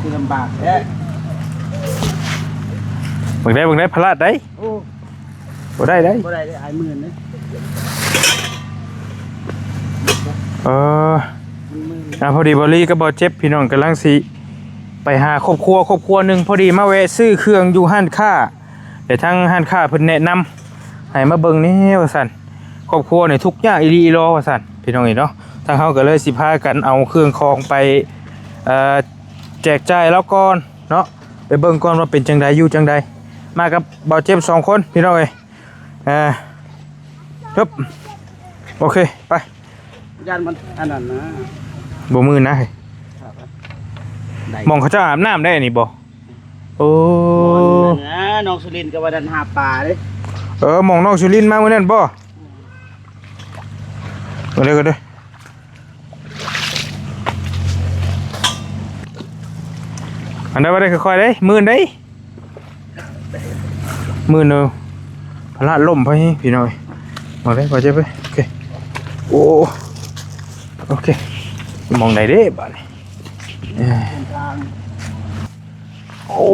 ຄືລຳບາກແທ້. ເບິ່ງໄດ້ ເບິ່ງໄດ້ ພະລາດໄດ້. ໂອ້ ບໍ່ໄດ້ໄດ໋ ບໍ່ໄດ້ເດ້ ອາຍໝື່ນເດ້. ເອີ ມັນໝື່ນ. ອ່າ ພໍດີບ່າວລີກັບບ່າວເຈັບ ພີ່ນ້ອງກຳລັງຊິໄປຫາຄອບຄົວ ຄອບຄົວໜຶ່ງ ພໍດີມາແວະຊື້ເຄື່ອງຢູ່ຮ້ານຄ້າ ແລະ ທາງຮ້ານຄ້າເພິ່ນແນະນຳໃຫ້ມາເບິ່ງແດ່ວ່າຊັ້ນ. ຄອບຄົວນີ້ທຸກຍາກອີ່ຫຼີອີ່ຫຼໍວ່າຊັ້ນ ພີ່ນ້ອງເອີຍເນາະ. ທາງເຮົາກໍເລີຍຊິພາກັນເອົາເຄື່ອງຂອງໄປ ເອີ ແຈກຈ່າຍລາວກ່ອນເນາະ ໄປເບິ່ງກ່ອນວ່າເປັນຈັ່ງໃດ ຢູ່ຈັ່ງໃດ. ມາກັບບ່າວເຈັບສອງຄົນ ພີ່ນ້ອງເອີຍ. ເອີ ຮຶບ ໂອເຄ ໄປ. ຢ້ານມັນອັນນັ້ນນະ ບໍ່ມື່ນນະ. ໄດ້ ໝ່ອງເຂົາເຈົ້າອາບນ້ຳໄດ້ນີ້ບໍ່? ໂອ້ ໝ່ອງນັ້ນນະ ນ້ອງສຸລິນກໍວ່າດັນຫາປາເດ້. ເອີ ໝ່ອງນ້ອງສຸລິນມາມື້ນັ້ນບໍ່? ອືມ ເອົາເດີ ເອົາເດີ. ອັນໃດວ່າໄດ້ຄ່ອຍໆເດ້ ມື່ນເດ້ ມື່ນເດີ. ພະລາດລົ້ມໄປພີ່ນ້ອງເອີຍ. ມາເດ້ ພໍເຈັບເດ້. ໂອເຄ ໂອ້ ໂອເຄ ໝ່ອງໃດເດ້ບາດນີ້? ເອີ ໂອ້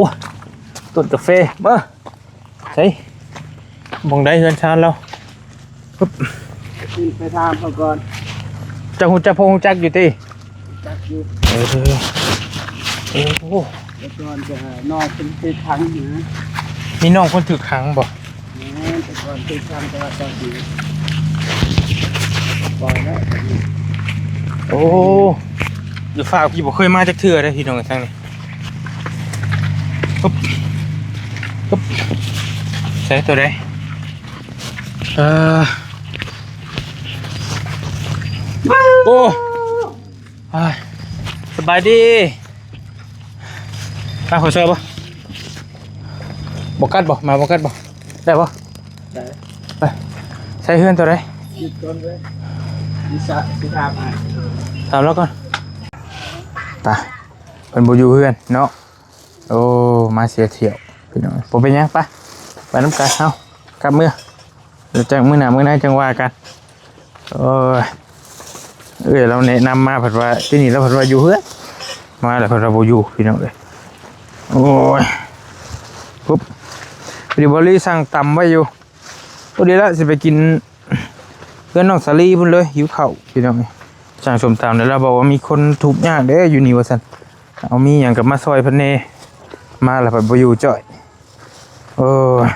ຕົ້ນກາເຟ ມາ ໃສ ໝ່ອງໃດເຮືອນຊານລາວ? ປຶບ ຂຶ້ນໄປຖາມເຂົາກ່ອນ. ເຈົ້າຮູ້ຈັກ ພໍຮູ້ຈັກຢູ່ຕິ? ຮູ້ຈັກຢູ່. ເອີ ເອີ ໂອ້ ແຕ່ກ່ອນກໍນ້ອງເພິ່ນຖືກຂັງນະ. ມີນ້ອງເພິ່ນຖືກຂັງບໍ່? ແມ່ນ ແຕ່ກ່ອນຖືກຂັງ ແຕ່ວ່າຕອນນີ້ປ່ອຍແລ້ວ. ໂອ້ ຢູ່ຟາກພີ້ບໍ່ເຄີຍມາຈັກເທື່ອເດ້ ພີ່ນ້ອງ ທາງນີ້. ປຶບ ປຶບ ໃສ່ຕົວໃດ? ເອີ ໂອ້ ອ້າຍ ສະບາຍດີ. ມາຂໍຊ່ອຍບໍ່? ບໍ່ກັດບໍ່? ໝາບໍ່ກັດບໍ່? ໄດ້ບໍ່? ໄດ້. ໄປ ໃສ່ເຮືອນຕົວໃດ? ຖາມລາວກ່ອນ. ໄປ ເພິ່ນບໍ່ຢູ່ເຮືອນເນາະ. ໂອ້ ມາເສຍຖ້ຽວພີ່ນ້ອງ. ບໍ່ເປັນຫຍັງ ໄປ ໄປນຳກັນ ເຮົາກັບເມືອ ແລ້ວຈັ່ງມື້ໜ້າມື້ໃນຈັ່ງວ່າກັນ. ໂອ້ຍ ເອື້ອຍລາວແນະນຳມາ ເພິ່ນວ່າທີ່ນີ້ ລາວເພິ່ນວ່າຢູ່ເຮືອນ ມາແລ້ວເພິ່ນວ່າບໍ່ຢູ່ ພີ່ນ້ອງເອີຍ. ໂອ້ຍ ປຶບ ພໍດີບ່າວລີສັ່ງຕຳໄວ້ຢູ່. ພໍດີລະ ຊິໄປກິນເຮືອນນ້ອງສາລີພຸ້ນເລີຍ ຫິວເຂົ້າ ພີ່ນ້ອງເອີຍ. ສັ່ງສົ້ມຕຳແລ້ວ ລາວບອກວ່າມີຄົນທຸກຍາກເດ້ຢູ່ນີ້ວ່າຊັ້ນ. ເອົາມີຫຍັງກໍມາຊ່ອຍເພິ່ນແດ່ ມາແລ້ວພັດບໍ່ຢູ່ຈ້ອຍ. ໂອ້ຍ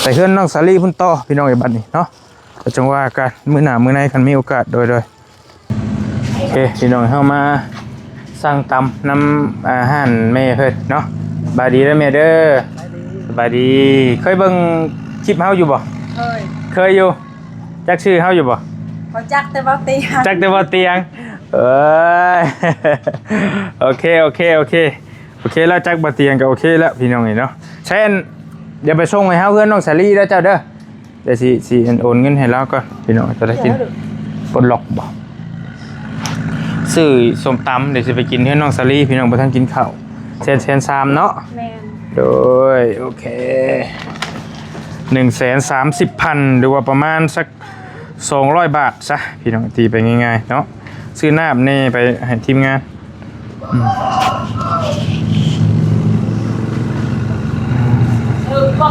ໄປເຮືອນນ້ອງສາລີພຸ້ນຕໍ່ ພີ່ນ້ອງເອີຍ ບັດນີ້ເນາະ. ກໍຈັ່ງວ່າກັນມື້ໜ້າມື້ໃນ ຄັນມີໂອກາດ. ໂດຍ ໂດຍ. ໂອເຄ ພີ່ນ້ອງ ເຮົາມາສັ່ງຕຳນຳ ອ່າ ຮ້ານແມ່ເພິ່ນເນາະ. ສະບາຍດີເດີແມ່ເດີ. ສະບາຍດີ. ເຄີຍເບິ່ງຄລິບເຮົາຢູ່ບໍ່? ເຄີຍ. ເຄີຍຢູ່. ຈັກຊື່ເຮົາຢູ່ບໍ່? ເຂົາຈັກແຕ່ເວົ້າຕຽງ. ຈັກແຕ່ເວົ້າຕຽງ. ເອີຍ ໂອເຄ ໂອເຄ ໂອເຄ ໂອເຄແລ້ວ. ຈັກບໍ່ຕຽງກໍໂອເຄແລ້ວ ພີ່ນ້ອງເອີຍເນາະ. ແຊນ ດຽວໄປສົ່ງໃຫ້ເຮົາເຮືອນນ້ອງສາລີເດີເຈົ້າເດີ. ດຽວຊິ ຊິໂອນເງິນໃຫ້ລາວກ່ອນ ພີ່ນ້ອງ. ຈະໄດ້ກິນ ເອີ ປົດລັອກບໍ່? ຊື້ສົ້ມຕຳ ດຽວຊິໄປກິນເຮືອນນ້ອງສາລີ ພີ່ນ້ອງ ບໍ່ທັນກິນເຂົ້າ. ແຊນ ແຊນສາມເນາະ. ແມ່ນ. ໂດຍ ໂອເຄ ໜຶ່ງແສນສາມສິບພັນ ຫຼືວ່າປະມານສັກ ສອງຮ້ອຍບາດຊະ ພີ່ນ້ອງ ຕີໄປງ່າຍໆເນາະ. ຊື້ນ້ຳແດ່ໄປໃຫ້ທີມງານ. ອືມ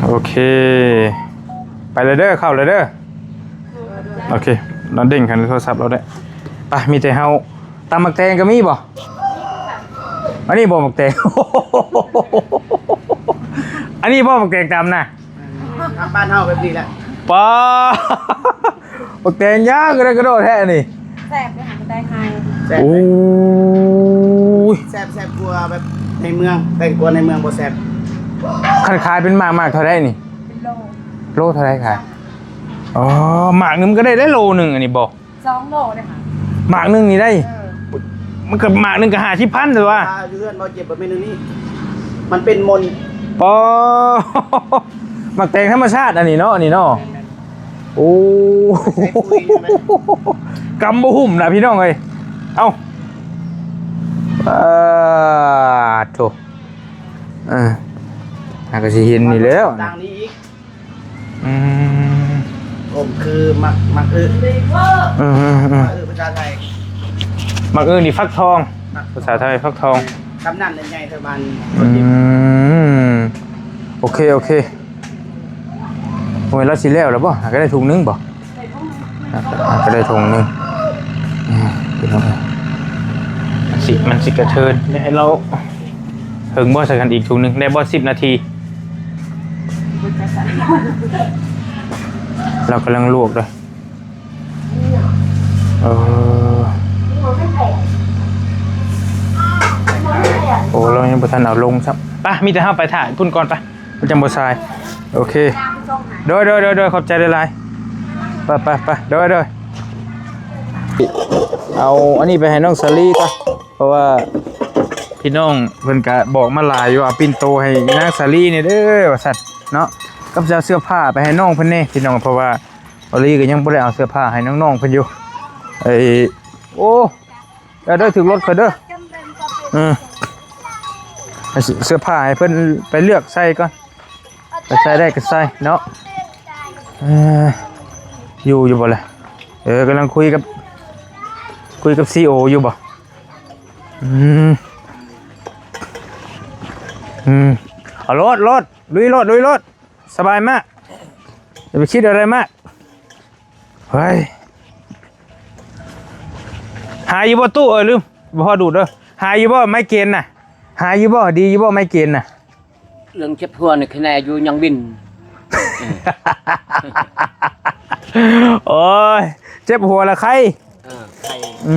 ໂອເຄ ໄປແລ້ວເດີ ເຂົ້າແລ້ວເດີ. ໂອເຄ ລາວເດັ່ງຄັນໂທລະສັບລາວໄດ້. ໄປ ມີແຕ່ເຮົາ. ຕຳໝາກແຕງກໍມີບໍ່? ອັນນີ້ບໍ່ໝາກແຕງ? ອັນນີ້ບໍ່ໝາກແຕງຕຳນະ? ຕາມບ້ານເຮົາແບບນີ້ແຫຼະ. ປ້າ ບັກແຕງຍາວກະໄດ້ກະໂດດແທ້ນີ້. ແຊບເດ້ ຫາກະໄດ້ໃຫ້. ແຊບ. ໂອ້ຍ ແຊບ ແຊບກວ່າແບບໃນເມືອງ ແຕງກວາໃນເມືອງບໍ່ແຊບ. ຄັນຂາຍເປັນໝາກ ໝາກເທົ່າໃດນີ້? ເປັນໂລ. ໂລເທົ່າໃດຂາຍ? ອໍ ໝາກໜຶ່ງມັນກະໄດ້ ໄດ້ໂລໜຶ່ງ ອັນນີ້ບໍ່? ສອງໂລເດ້ຫາ. ໝາກໜຶ່ງນີ້ໄດ້. ເອີ ມັນກະໝາກໜຶ່ງກະຫ້າສິບພັນ ແຕ່ວ່າ ອ່າ ຢູ່ເຮືອນບໍ່ເຈັບ ບໍ່ແມ່ນອັນນີ້ ມັນເປັນມົນ. ປໍ ໝາກແຕງທຳມະຊາດອັນນີ້ເນາະ ອັນນີ້ເນາະ. ແມ່ນໆ. ໂອ້ ໃສ່ປຸ໋ຍນະ ກຳບໍ່ຫຸ້ມນະພີ່ນ້ອງເອີຍ. ເອົ້າ ປາດໂທ້ ເອີ ຫາກະຊິເຫັນນີ້ແລ້ວ ຕ່າງນີ້ອີກ. ອືມ ໂອມຄືໝາກ ໝາກອຶ. ເອີ ເອີ ເອີ ໝາກອຶພາສາໄທ. ໝາກອຶ່ງນີ້ຟັກທອງ ພາສາໄທຟັກທອງ. ກຳນັ້ນໃຫຍ່ປະມານ ອືມ ໂອເຄ ໂອເຄ. ໂອ້ຍ ລາວຊິແລ້ວແລ້ວບໍ່? ຫາກະໄດ້ຖົງໜຶ່ງບໍ່? ຫາກະໄດ້ຖົງໜຶ່ງ. ອືມ ພີ່ນ້ອງ ມັນຊິ ມັນຊິກະເທີນ ໃຫ້ລາວເຖິງບໍ່? ໃສ່ກັນອີກຖົງໜຶ່ງ ໄດ້ບໍ່? ສິບນາທີ. ລາວກຳລັງລວກເດີ້. ເອີ ໂອ້ ລາວຍັງບໍ່ທັນເອົາລົງຊ້ຳ. ໄປ ມີແຕ່ເຮົາໄປຖ້າພຸ້ນກ່ອນໄປ ມັນຈັ່ງບໍ່ສາຍ. ໂອເຄ ໂດຍ ໂດຍ ໂດຍ ໂດຍ ຂອບໃຈຫຼາຍໆ. ໄປ ໄປ ໄປ ໂດຍ ໂດຍ. ເອົາອັນນີ້ໄປໃຫ້ນ້ອງສາລີຊະ ເພາະວ່າພີ່ນ້ອງເພິ່ນກະບອກມາຫຼາຍຢູ່ວ່າ ເອົາປິ່ນໂຕໃຫ້ນາງສາລີແດ່ເດີ້ ວ່າຊັ້ນເນາະ. ກັບຈະເອົາເສື້ອຜ້າໄປໃຫ້ນ້ອງເພິ່ນແດ່ ພີ່ນ້ອງ ເພາະວ່າ ອາລີກໍຍັງບໍ່ໄດ້ເອົາເສື້ອຜ້າໃຫ້ນ້ອງໆເພິ່ນຢູ່. ເອີ ໂອ້ ເດີ ຖືກລົດຂ້ອຍເດີ. ເອີ ເສື້ອຜ້າໃຫ້ເພິ່ນໄປເລືອກໃສ່ກ່ອນ ໄປໃສ່ໄດ້ກໍໃສ່ເນາະ. ເອີ ຢູ່ ຢູ່ບໍ່ລະ? ເອີ ກຳລັງຄຸຍກັບ ຄຸຍກັບຊີອີໂອຢູ່ບໍ່? ອືມ ອືມ ເອົາໂລດ ໂລດ ລຸຍໂລດ ລຸຍໂລດ. ສະບາຍມາກ ຢ່າໄປຄິດອະໄລມາກ. ເຮີ້ຍ ຫາຍຢູ່ບໍ່ຕູ້? ເອີ ລືມ ບໍ່ພໍດູດເດີ. ຫາຍຢູ່ບໍ່ໄມເກນນະ? ຫາຍຢູ່ບໍ່? ດີຢູ່ບໍ່ໄມເກນນະ? ເລື່ອງເຈັບຫົວນີ້ ຄະແນຢູ່ຍັງວິນ. ໂອ້ຍ ເຈັບຫົວລະໄຄ. ເອີ ໄຄ. ອື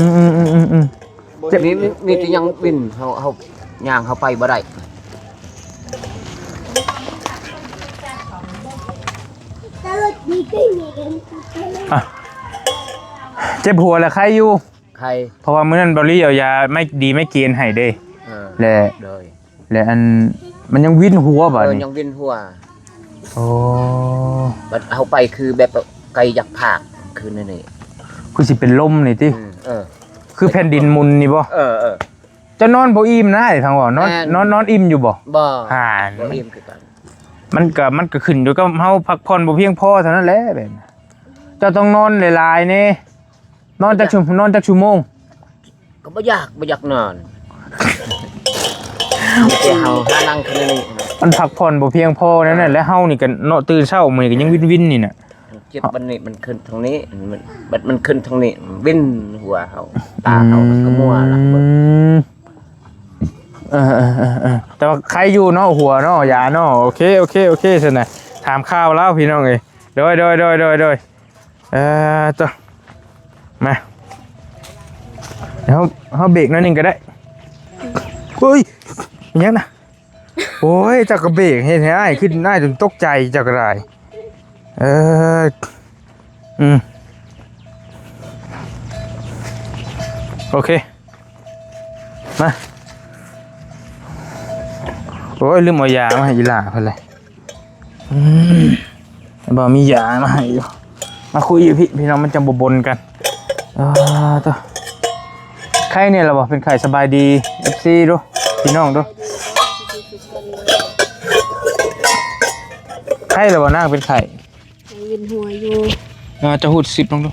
ມໆໆໆໆ. ເຈັບ ມີ ມີ ມີແຕ່ຍັງວິນ ເຮົາ ເຮົາຍ່າງເຮົາໄປບໍ່ໄດ້. ອະ ເຈັບຫົວແຫຼະໄຄຢູ່ ໄຄ ເພາະວ່າມື້ນັ້ນເບົາລີເອົາຢາໄມ້ດີໄມ້ເກນໃຫ້ເດ້. ເອີ ແລະ ໂດຍ ແລະ ອັນ ມັນຍັງວິນຫົວບາດນີ້ ເອີ ຍັງວິນຫົວ. ໂອ້ ບັດເຮົາໄປຄືແບບໄກຢາກພາກ ຄືແນວນີ້ ຄືຊິເປັນລົມນີ້ຕິ. ອືມ ເອີ ຄືແຜ່ນດິນໝຸນນີ້ບໍ່? ເອີໆ. ເຈົ້ານອນບໍ່ອີ່ມນະ ໄອ້ພັງເວົ້າ ນອນ ແມ່ນ ນອນ ນອນອີ່ມຢູ່ບໍ່? ບໍ່. ຫາ ບໍ່ອີ່ມຄືກັນ. ມັນກະ ມັນກະຂຶ້ນຢູ່ກັບເຮົາພັກຜ່ອນບໍ່ພຽງພໍເທົ່ານັ້ນແຫຼະ. ແບບເຈົ້າຕ້ອງນອນຫຼາຍໆແດ່. ນອນຈັກ ນອນຈັກຊົ່ວໂມງ? ກໍບໍ່ຢາກ ບໍ່ຢາກນອນ ມີແຕ່ເຮົາຫານັ່ງຄືນີ້. ມັນພັກຜ່ອນບໍ່ພຽງພໍແນວນັ້ນແຫຼະ. ເຮົານີ້ກະເນາະ ຕື່ນເຊົ້າມື້ນີ້ກະຍັງວິນໆນີ້ນະ. ເຈັບບັດນີ້ມັນຂຶ້ນທາງນີ້ ມັນ ບັດມັນຂຶ້ນທາງນີ້ ວິນຫົວເຮົາ ຕາເຮົາມັນກໍມົວລະ. ອືມ ເອີໆໆໆ ແຕ່ວ່າໄຄຢູ່ເນາະ ຫົວເນາະ ຢາເນາະ. ໂອເຄ ໂອເຄ ໂອເຄ ຊັ້ນນະ ຖາມຂ່າວລາວພີ່ນ້ອງເອີຍ. ໂດຍ ໂດຍ ໂດຍ ໂດຍ ໂດຍ. ເອີ ໂຕ ມາ ເຮົາ ເຮົາເບກໜ້ອຍໜຶ່ງກໍໄດ້. ເຮີ້ຍ ອີຫຍັງນະ? ໂອ້ຍ ເຈົ້າກໍເບກເຮັດໃຫ້ອ້າຍຂຶ້ນ ອ້າຍຈົນຕົກໃຈ ເຈົ້າກໍໄດ້. ເອີ ອືມ ໂອເຄ ມາ. ໂອ້ຍ ລືມເອົາຢາມາໃຫ້ອີ່ຫຼ້າເພິ່ນເລີຍ. ອືມ ບໍ່ມີຢາມາໃຫ້ຢູ່. ມາຄຸຍຢູ່ພີ້ ພີ່ນ້ອງ ມັນຈະບໍ່ບົນກັນ. ເອີ ໂຕ ໄຂ້ແດ່ລະບໍ່? ເປັນໄຂ້. ສະບາຍດີ ເອັຟຊີ ດູ ພີ່ນ້ອງດູ. ໄຂ້ລະບໍ່? ນາງເປັນໄຂ້ ຍັງວິນຫົວຢູ່. ເຈົ້າຮູດຊິບລົງດູ.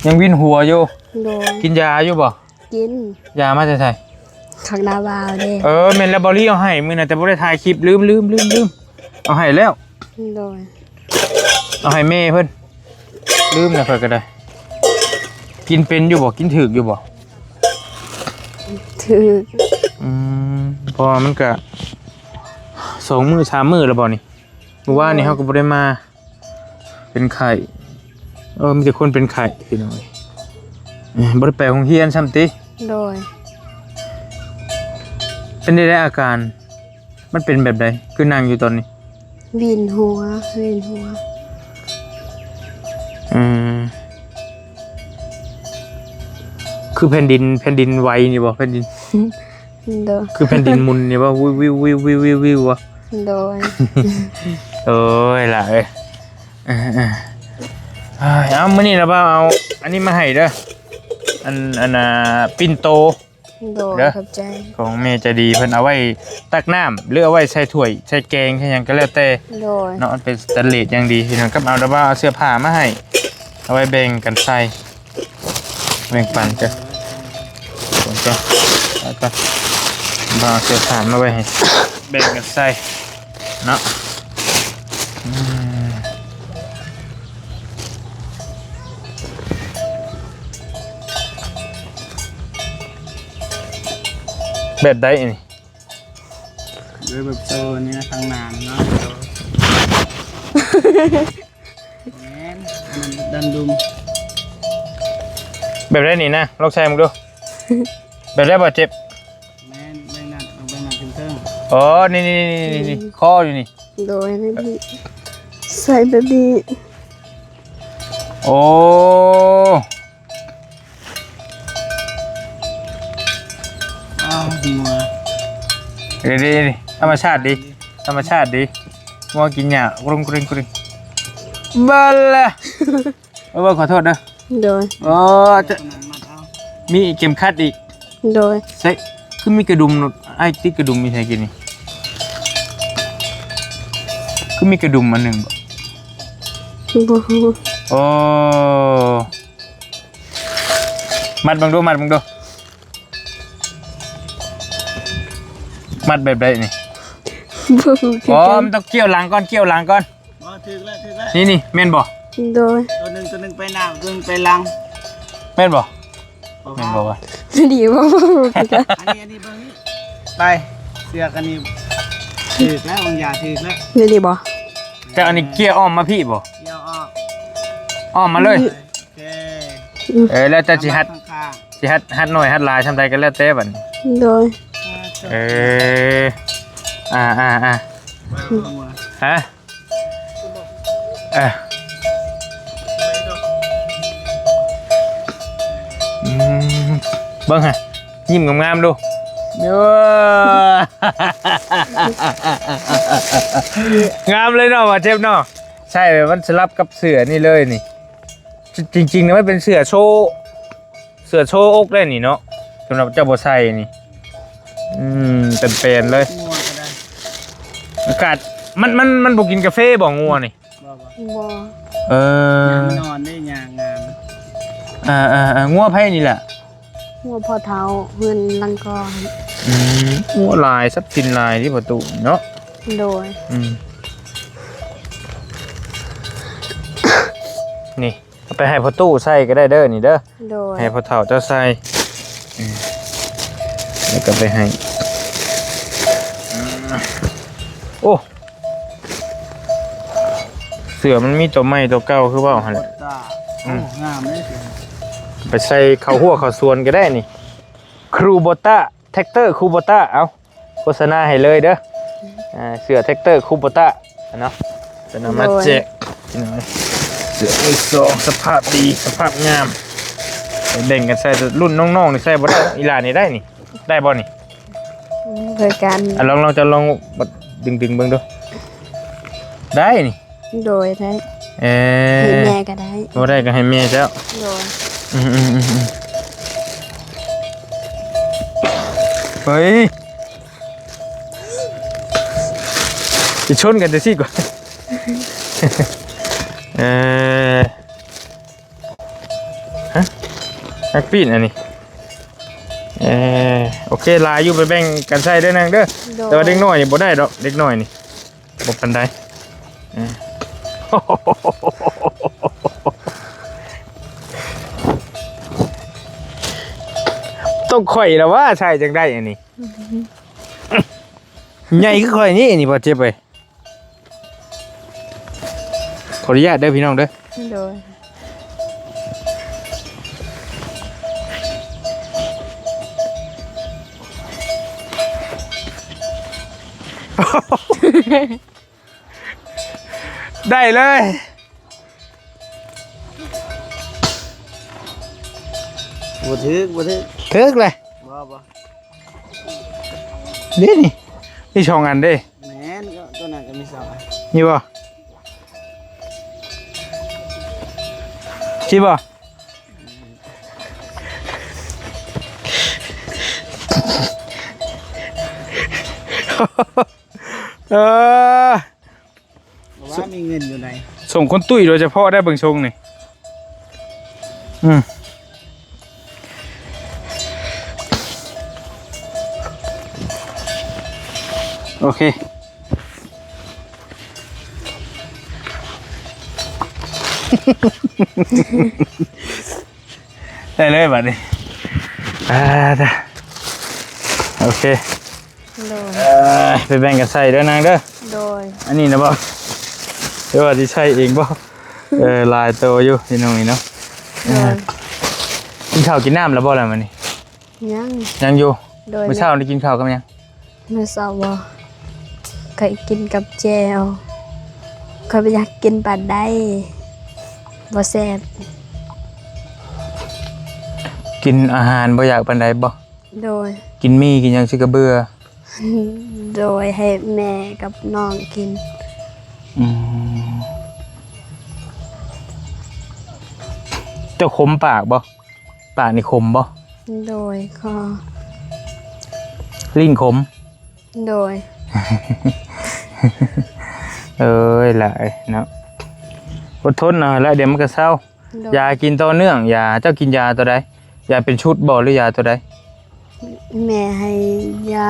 ຍັງວິນຫົວຢູ່? ໂດຍ. ກິນຢາຢູ່ບໍ່? ກິນ. ຢາມາແຕ່ໃສ? ຄັກນາວາວເດ້. ເອີ ແມ່ນແລ້ວ ເບົາລີເອົາໃຫ້ມື້ນັ້ນ ແຕ່ບໍ່ໄດ້ຖ່າຍຄລິບ ລືມໆໆໆ. ເອົາໃຫ້ແລ້ວ. ໂດຍ. ເອົາໃຫ້ແມ່ເພິ່ນ ລືມແລ້ວຂ້ອຍກໍໄດ້. ກິນເປັນຢູ່ບໍ່? ກິນຖືກຢູ່ບໍ່? ຖືກ. ອືມ ເພາະວ່າມັນກະສອງມື້ສາມມື້ແລ້ວບໍ່ນີ້? ມື້ວານນີ້ເຮົາກໍບໍ່ໄດ້ມາ. ເປັນໄຂ້. ເອີ ມີແຕ່ຄົນເປັນໄຂ້ພີ່ນ້ອງເອີຍ. ເອີ ບໍ່ໄດ້ໄປໂຮງຮຽນຊ້ຳຕິ? ໂດຍ. ເປັນໄດ້ໃດອາການ? ມັນເປັນແບບໃດ? ຄືນັ່ງຢູ່ຕອນນີ້ ວິນຫົວ ວິນຫົວ. ອືມ ຄືແຜ່ນດິນ ແຜ່ນດິນໄຫວນີ້ບໍ່? ແຜ່ນດິນ ໂດຍ. ຄືແຜ່ນດິນໝຸນນີ້ບໍ່? ວິວໆໆໆໆບໍ່? ໂດຍ. ໂອ້ຍ ຫຼ້າເອີຍ. ເອີໆ ເອົາ ມື້ນີ້ລະບ່າວເອົາອັນນີ້ມາໃຫ້ເດີ ອັນ ອັນ ອ່າ ປິ່ນໂຕ. ໂດຍ ເດີ ຂອບໃຈ. ຂອງແມ່ໃຈດີ ເພິ່ນເອົາໄວ້ຕັກນ້ຳ ຫຼືເອົາໄວ້ໃສ່ຖ້ວຍ ໃສ່ແກງ ໃສ່ຫຍັງກໍແລ້ວແຕ່. ໂດຍ. ເນາະ ມັນເປັນສະແຕນເລດຢ່າງດີພີ່ນ້ອງ. ກັບເອົາລະບ່າວເອົາເສື້ອຜ້າມາໃຫ້ ເອົາໄວ້ແບ່ງກັນໃສ່. ແບ່ງປັນເດີ ເບິ່ງກ່ອນ ເອົາກ່ອນ ບໍ່ເອົາເສື້ອຜ້າມາໄວ້ໃຫ້ ແບ່ງກັນໃສ່ເນາະ ອືມ ແບບໃດອັນນີ້? ໂດຍແບບໂຊນີ້ນະ ທາງໜ້າເນາະ ແມ່ນ ອັນນັ້ນດັນດຸມ ແບບໃດນີ້ນະ? ລອງໃສ່ເບິ່ງດູ ແບບໃດບໍ່ເຈັບ? ແມ່ນ ເບິ່ງນັ້ນ ເບິ່ງນັ້ນເທິງໆ ອໍ ນີ້ໆໆໆ ອືມ ຄໍຢູ່ນີ້ ໂດຍ ນີ້ ໃສ່ແບບນີ້ ໂອ້ ອ້າວ ຫົວ ເດ້ໆໆ ທຳມະຊາດດີ ທຳມະຊາດດີ ງົວກິນຫຍ້າ ກຣູງກຣິງກຣິງ ບາລາ ເອີ ຂໍໂທດເດີ ໂດຍ ໂອ້ ຈະ ມີເຂັມຂັດອີກ ໂດຍ ໃສ່ ຄືມີກະດຸມ ອ້າຍຕິດກະດຸມຢູ່ໃສກີ້ນີ້ ຄືມີກະດຸມອັນໜຶ່ງ ບໍ່ຮູ້ ໂອ້ ມັດເບິ່ງດູ ມັດເບິ່ງດູ ມັດແບບໃດນີ້? ບໍ່ຮູ້ຄືກັນ ອໍ ມັນຕ້ອງກ່ຽວຫຼັງກ່ອນ ກ່ຽວຫຼັງກ່ອນ ອໍ ຖືກແລ້ວ ຖືກແລ້ວ ນີ້ໆ ແມ່ນບໍ່? ໂດຍ ຕົວໜຶ່ງ ຕົວໜຶ່ງໄປໜ້າ ຕົວໜຶ່ງໄປຫຼັງ ແມ່ນບໍ່? ບໍ່ ແມ່ນບໍ່ວະ? ດີບໍ່? ບໍ່ຮູ້ຄືກັນ ອັນນີ້ ອັນນີ້ເບິ່ງນີ້ ໄປ ເຊືອກອັນນີ້ ຖືກແລ້ວ ວາງຢາຖືກແລ້ວ ນີ້ດີບໍ່? ແຕ່ອັນນີ້ເກຍອ້ອມມາພີ້ບໍ່? ກ່ຽວອອກ ອ້ອມມາເລີຍ ອືມ ໂອເຄ ອືມ ເອີ ແລ້ວແຕ່ຊິຫັດ ເອົາມາຂ້າງໆ ຊິຫັດ ຫັດໜ້ອຍຫັດຫຼາຍສ່ຳໃດກໍແລ້ວແຕ່ບັດນີ້ ໂດຍ ເອີ ອ່າໆໆ ອືມ ຮະ? ເອີ ອືມ ເບິ່ງຫະ ຍິ້ມງາມໆດູ ເອີ ງາມເລີຍເນາະ ບ່າວເຈັບເນາະ ໃສ່ແບບມັນສະຫຼັບກັບເສື້ອນີ້ເລີຍນີ້ ຈ- ຈິງໆນະ ມັນເປັນເສື້ອໂຊ ເສື້ອໂຊອົກໄດ້ນີ້ເນາະ ສຳລັບເຈົ້າບໍ່ໃສ່ນີ້ ອືມ ເປັນແປນເລີຍ ງົວກໍໄດ້ ອາກາດ ມັນ ມັນ ມັນບໍ່ກິນກາເຟບໍ່ ງົວນີ້? ບໍ່ ບໍ່ ບໍ່ ເອີ ຍາມນອນເດ້ ຍາມງາມ ອ່າໆໆ ງົວໃຜນີ້ລະ? ງົວພໍ່ເຖົ້າ ເຮືອນຫຼັງກ່ອນ ອືມ ງົວຫຼາຍ ຊັບສິນຫຼາຍເດ້ພໍ່ຕູ້ເນາະ ໂດຍ ອືມ ນີ້ ເອົາໄປໃຫ້ພໍ່ຕູ້ໃສ່ກໍໄດ້ເດີນີ້ເດີ ໂດຍ ໃຫ້ພໍ່ເຖົ້າເຈົ້າໃສ່ ເອີ ແລ້ວກໍໄປໃຫ້ ໂອ້ ເສື້ອມັນມີຕົວໃໝ່ຕົວເກົ່າຄືເວົ້າຫັ້ນແຫຼະ ໂອ້ ອືມ ງາມເດ້ ໄປໃສ່ເຂົ້າຮົ້ວເຂົ້າສວນກໍໄດ້ນີ້ ຄູໂບຕ້າ ແທັກເຕີຄູໂບຕ້າ ເອົາ ໂຄສະນາໃຫ້ເລີຍເດີ ອ່າ ເສື້ອແທັກເຕີຄູໂບຕ້າເນາະ ເພິ່ນເອົາມາແຈກ ໂດຍ ພີ່ນ້ອງເອີຍ ເສື້ອມືສອງ ສະພາບດີ ສະພາບງາມ ແບ່ງກັນໃສ່ ລຸ້ນນ້ອງໆນີ້ໃສ່ບໍ່ໄດ້ ອີ່ຫຼ້ານີ້ໄດ້ນີ້ ໄດ້ບໍ່ນີ້? ອືມ ຄືກັນ ອ່ະ ລອງ ລອງ ເຈົ້າລອງດຶງໆເບິ່ງດູ ໄດ້ນີ້ ໂດຍ ໄດ້ ເອີ ໃຫ້ແມ່ກໍໄດ້ ບໍ່ໄດ້ກໍໃຫ້ແມ່ເຈົ້າ ໂດຍ ອືມໆໆໆ ເຮີ້ຍ ຊິຊົນກັນຈັ່ງຊີ້ກ່ອນ ເອີ ຮະ ນັກປີນອັນນີ້ ເອີ ໂອເຄ ຫຼາຍຢູ່ ໄປແບ່ງກັນໃຊ້ເດີນາງເດີ ໂດຍ ແຕ່ວ່າເດັກນ້ອຍນີ້ບໍ່ໄດ້ດອກ ເດັກນ້ອຍນີ້ ບໍ່ປານໃດ ເອີ ຕ້ອງຂ້ອຍລະວ່າໃຊ້ຈັ່ງໄດ້ອັນນີ້ ໃຫຍ່ຄືຂ້ອຍນີ້ ນີ້ບໍ່ເຈັບເວີຍ ຂໍອະນຸຍາດເດີພີ່ນ້ອງເດີ ໂດຍ ໄດ້ເລີຍ ບໍ່ຖືກ ບໍ່ຖືກ ຖືກເລີຍ ບໍ່ ບໍ່ ນີ້ ນີ້ ມີສອງອັນເດ້ ແມ່ນ ກໍຕົວນັ້ນກໍມີສອງອັນ ນີ້ບໍ່ ຊິບໍ່ ເອີ ວ່າມີເງິນຢູ່ໃນ ສົ່ງຄົນຕຸ້ຍໂດຍສະເພາະໄດ້ເບິ່ງຊົງນີ້ ອືມ ໂອເຄ ໄດ້ເລີຍບາດນີ້ ອ່າ ໂອເຄ ໂດຍ ເອີ ໄປແບ່ງກັນໃສ່ເດີນາງເດີ ໂດຍ ອັນນີ້ນະບໍ່ ຫຼືວ່າຊິໃສ່ເອງບໍ່ ເອີ ຫຼາຍໂຕຢູ່ພີ່ນ້ອງນີ້ເນາະ ໂດຍ ເອີ ກິນເຂົ້າກິນນ້ຳແລ້ວບໍ່ລະມື້ນີ້? ຍັງ ຍັງຢູ່ ໂດຍ ມື້ເຊົ້ານີ້ກິນເຂົ້າກັບຫຍັງ? ມື້ເຊົ້າບໍ່ ຂ້ອຍກິນກັບແຈ່ວ ຂ້ອຍບໍ່ຢາກກິນປານໃດ ບໍ່ແຊບ ກິນອາຫານບໍ່ຢາກປານໃດບໍ່? ໂດຍ ກິນໝີ່ກິນຫຍັງຊິກະເບື່ອ ໂດຍ ໃຫ້ແມ່ກັບນ້ອງກິນ ອືມ ເຈົ້າຂົມປາກບໍ່? ປາກນີ້ຂົມບໍ່? ໂດຍ ຂໍ ລີ້ນຂົມ ໂດຍ ເອີຍ ຫຼາຍເນາະ ອົດທົນເອົາແຫຼະ ດຽວມັນກະເຊົາ ໂດຍ ຢາກິນຕໍ່ເນື່ອງ ຢາ ເຈົ້າກິນຢາຕົວໃດ? ຢາເປັນຊຸດບໍ່ ຫຼືຢາຕົວໃດ? ແມ່ໃຫ້ຢາ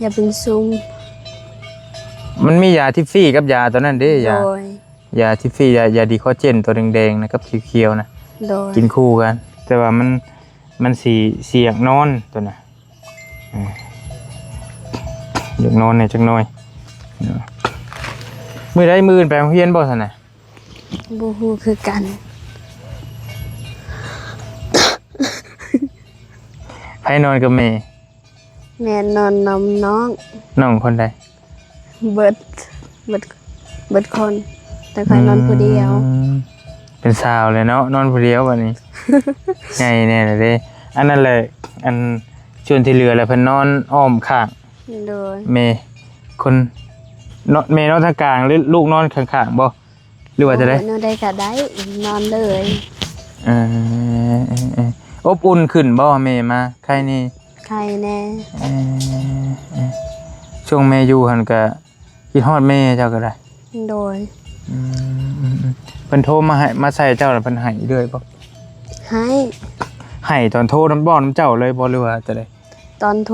ຢາເປັນຊຸມ ມັນມີຢາທິບຟີກັບຢາຕົວນັ້ນເດ້ ຢາ ໂດຍ ຢາທິບຟີ ຢາ ຢາດີຄໍເຈນ ຕົວແດງໆນະ ກັບຂຽວໆນະ ໂດຍ ກິນຄູ່ກັນ ແຕ່ວ່າມັນ ມັນຊິ ຊິຢາກນອນຕົວນະ ເອີ ຢາກນອນແດ່ຈັກໜ່ອຍ ມື້ໃດ ມື້ອື່ນໄປໂຮງຮຽນບໍ່ຊັ້ນນະ? ບໍ່ຮູ້ຄືກັນ ໃຜນອນກັບແມ່? ແມ່ນອນນຳນ້ອງ ນ້ອງຄົນໃດ? ເບິດ ເບິດ ເບິດຄົນ ແຕ່ຂ້ອຍນອນຜູ້ດຽວ ອືມ ເປັນສາວແລ້ວເນາະ ນອນຜູ້ດຽວບາດນີ້ ໃຫຍ່ແດ່ລະເດ້ ອັນນັ້ນແຫຼະ ອັນສ່ວນທີ່ເຫຼືອລະເພິ່ນນອນອ້ອມຂ້າງ ໂດຍ ແມ່ຄົນ ເນາະ ແມ່ນອນທາງກາງ ຫຼືລູກນອນຂ້າງໆບໍ່? ຫຼືວ່າຈັ່ງໃດ? ໂອ້ຍ ແນວໃດກະໄດ້ ນອນເລີຍ ເອີ ເອີ ເອີ ອົບອຸ່ນຂຶ້ນບໍ່ແມ່ມາ? ໄຄແດ່ ໄຄແດ່ ເອີ ເອີ ຊ່ວງແມ່ຢູ່ຫັ້ນກະຄິດຮອດແມ່ເຈົ້າກະໄດ້ ໂດຍ ອືມ ເພິ່ນໂທມາໃຫ້ ມາໃສ່ເຈົ້າລະເພິ່ນໃຫ້ເລື້ອຍບໍ່? ໃຫ້ ໃຫ້ຕອນໂທນຳ ເວົ້ານຳເຈົ້າເລີຍບໍ່ ຫຼືວ່າຈັ່ງໃດ? ຕອນໂທ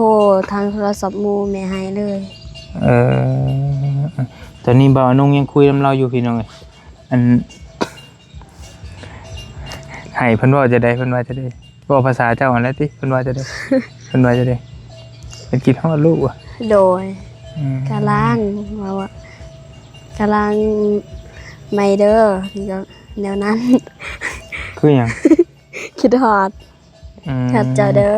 ທາງໂທລະສັບໝູ່ແມ່ໃຫ້ເລີຍ ເອີ ຕອນນີ້ບ່າວອະນຸງຍັງຄຸຍນຳລາວຢູ່ພີ່ນ້ອງເອີຍ ອັນ ໃຫ້ເພິ່ນເວົ້າຈັ່ງໃດ ເພິ່ນວ່າຈັ່ງໃດ ເວົ້າພາສາເຈົ້າຫັ້ນແຫຼະຕິ ເພິ່ນວ່າຈັ່ງໃດ ເພິ່ນວ່າຈັ່ງໃດ ເພິ່ນຄິດຮອດລູກຫວາ? ໂດຍ ອືມ ກະລາງ ເວົ້າວ່າ ກະລາງໃໝ່ເດີ ແນວນັ້ນ ຄືຫຍັງ? ຄິດຮອດ ອືມ ຮອດເຈົ້າເດີ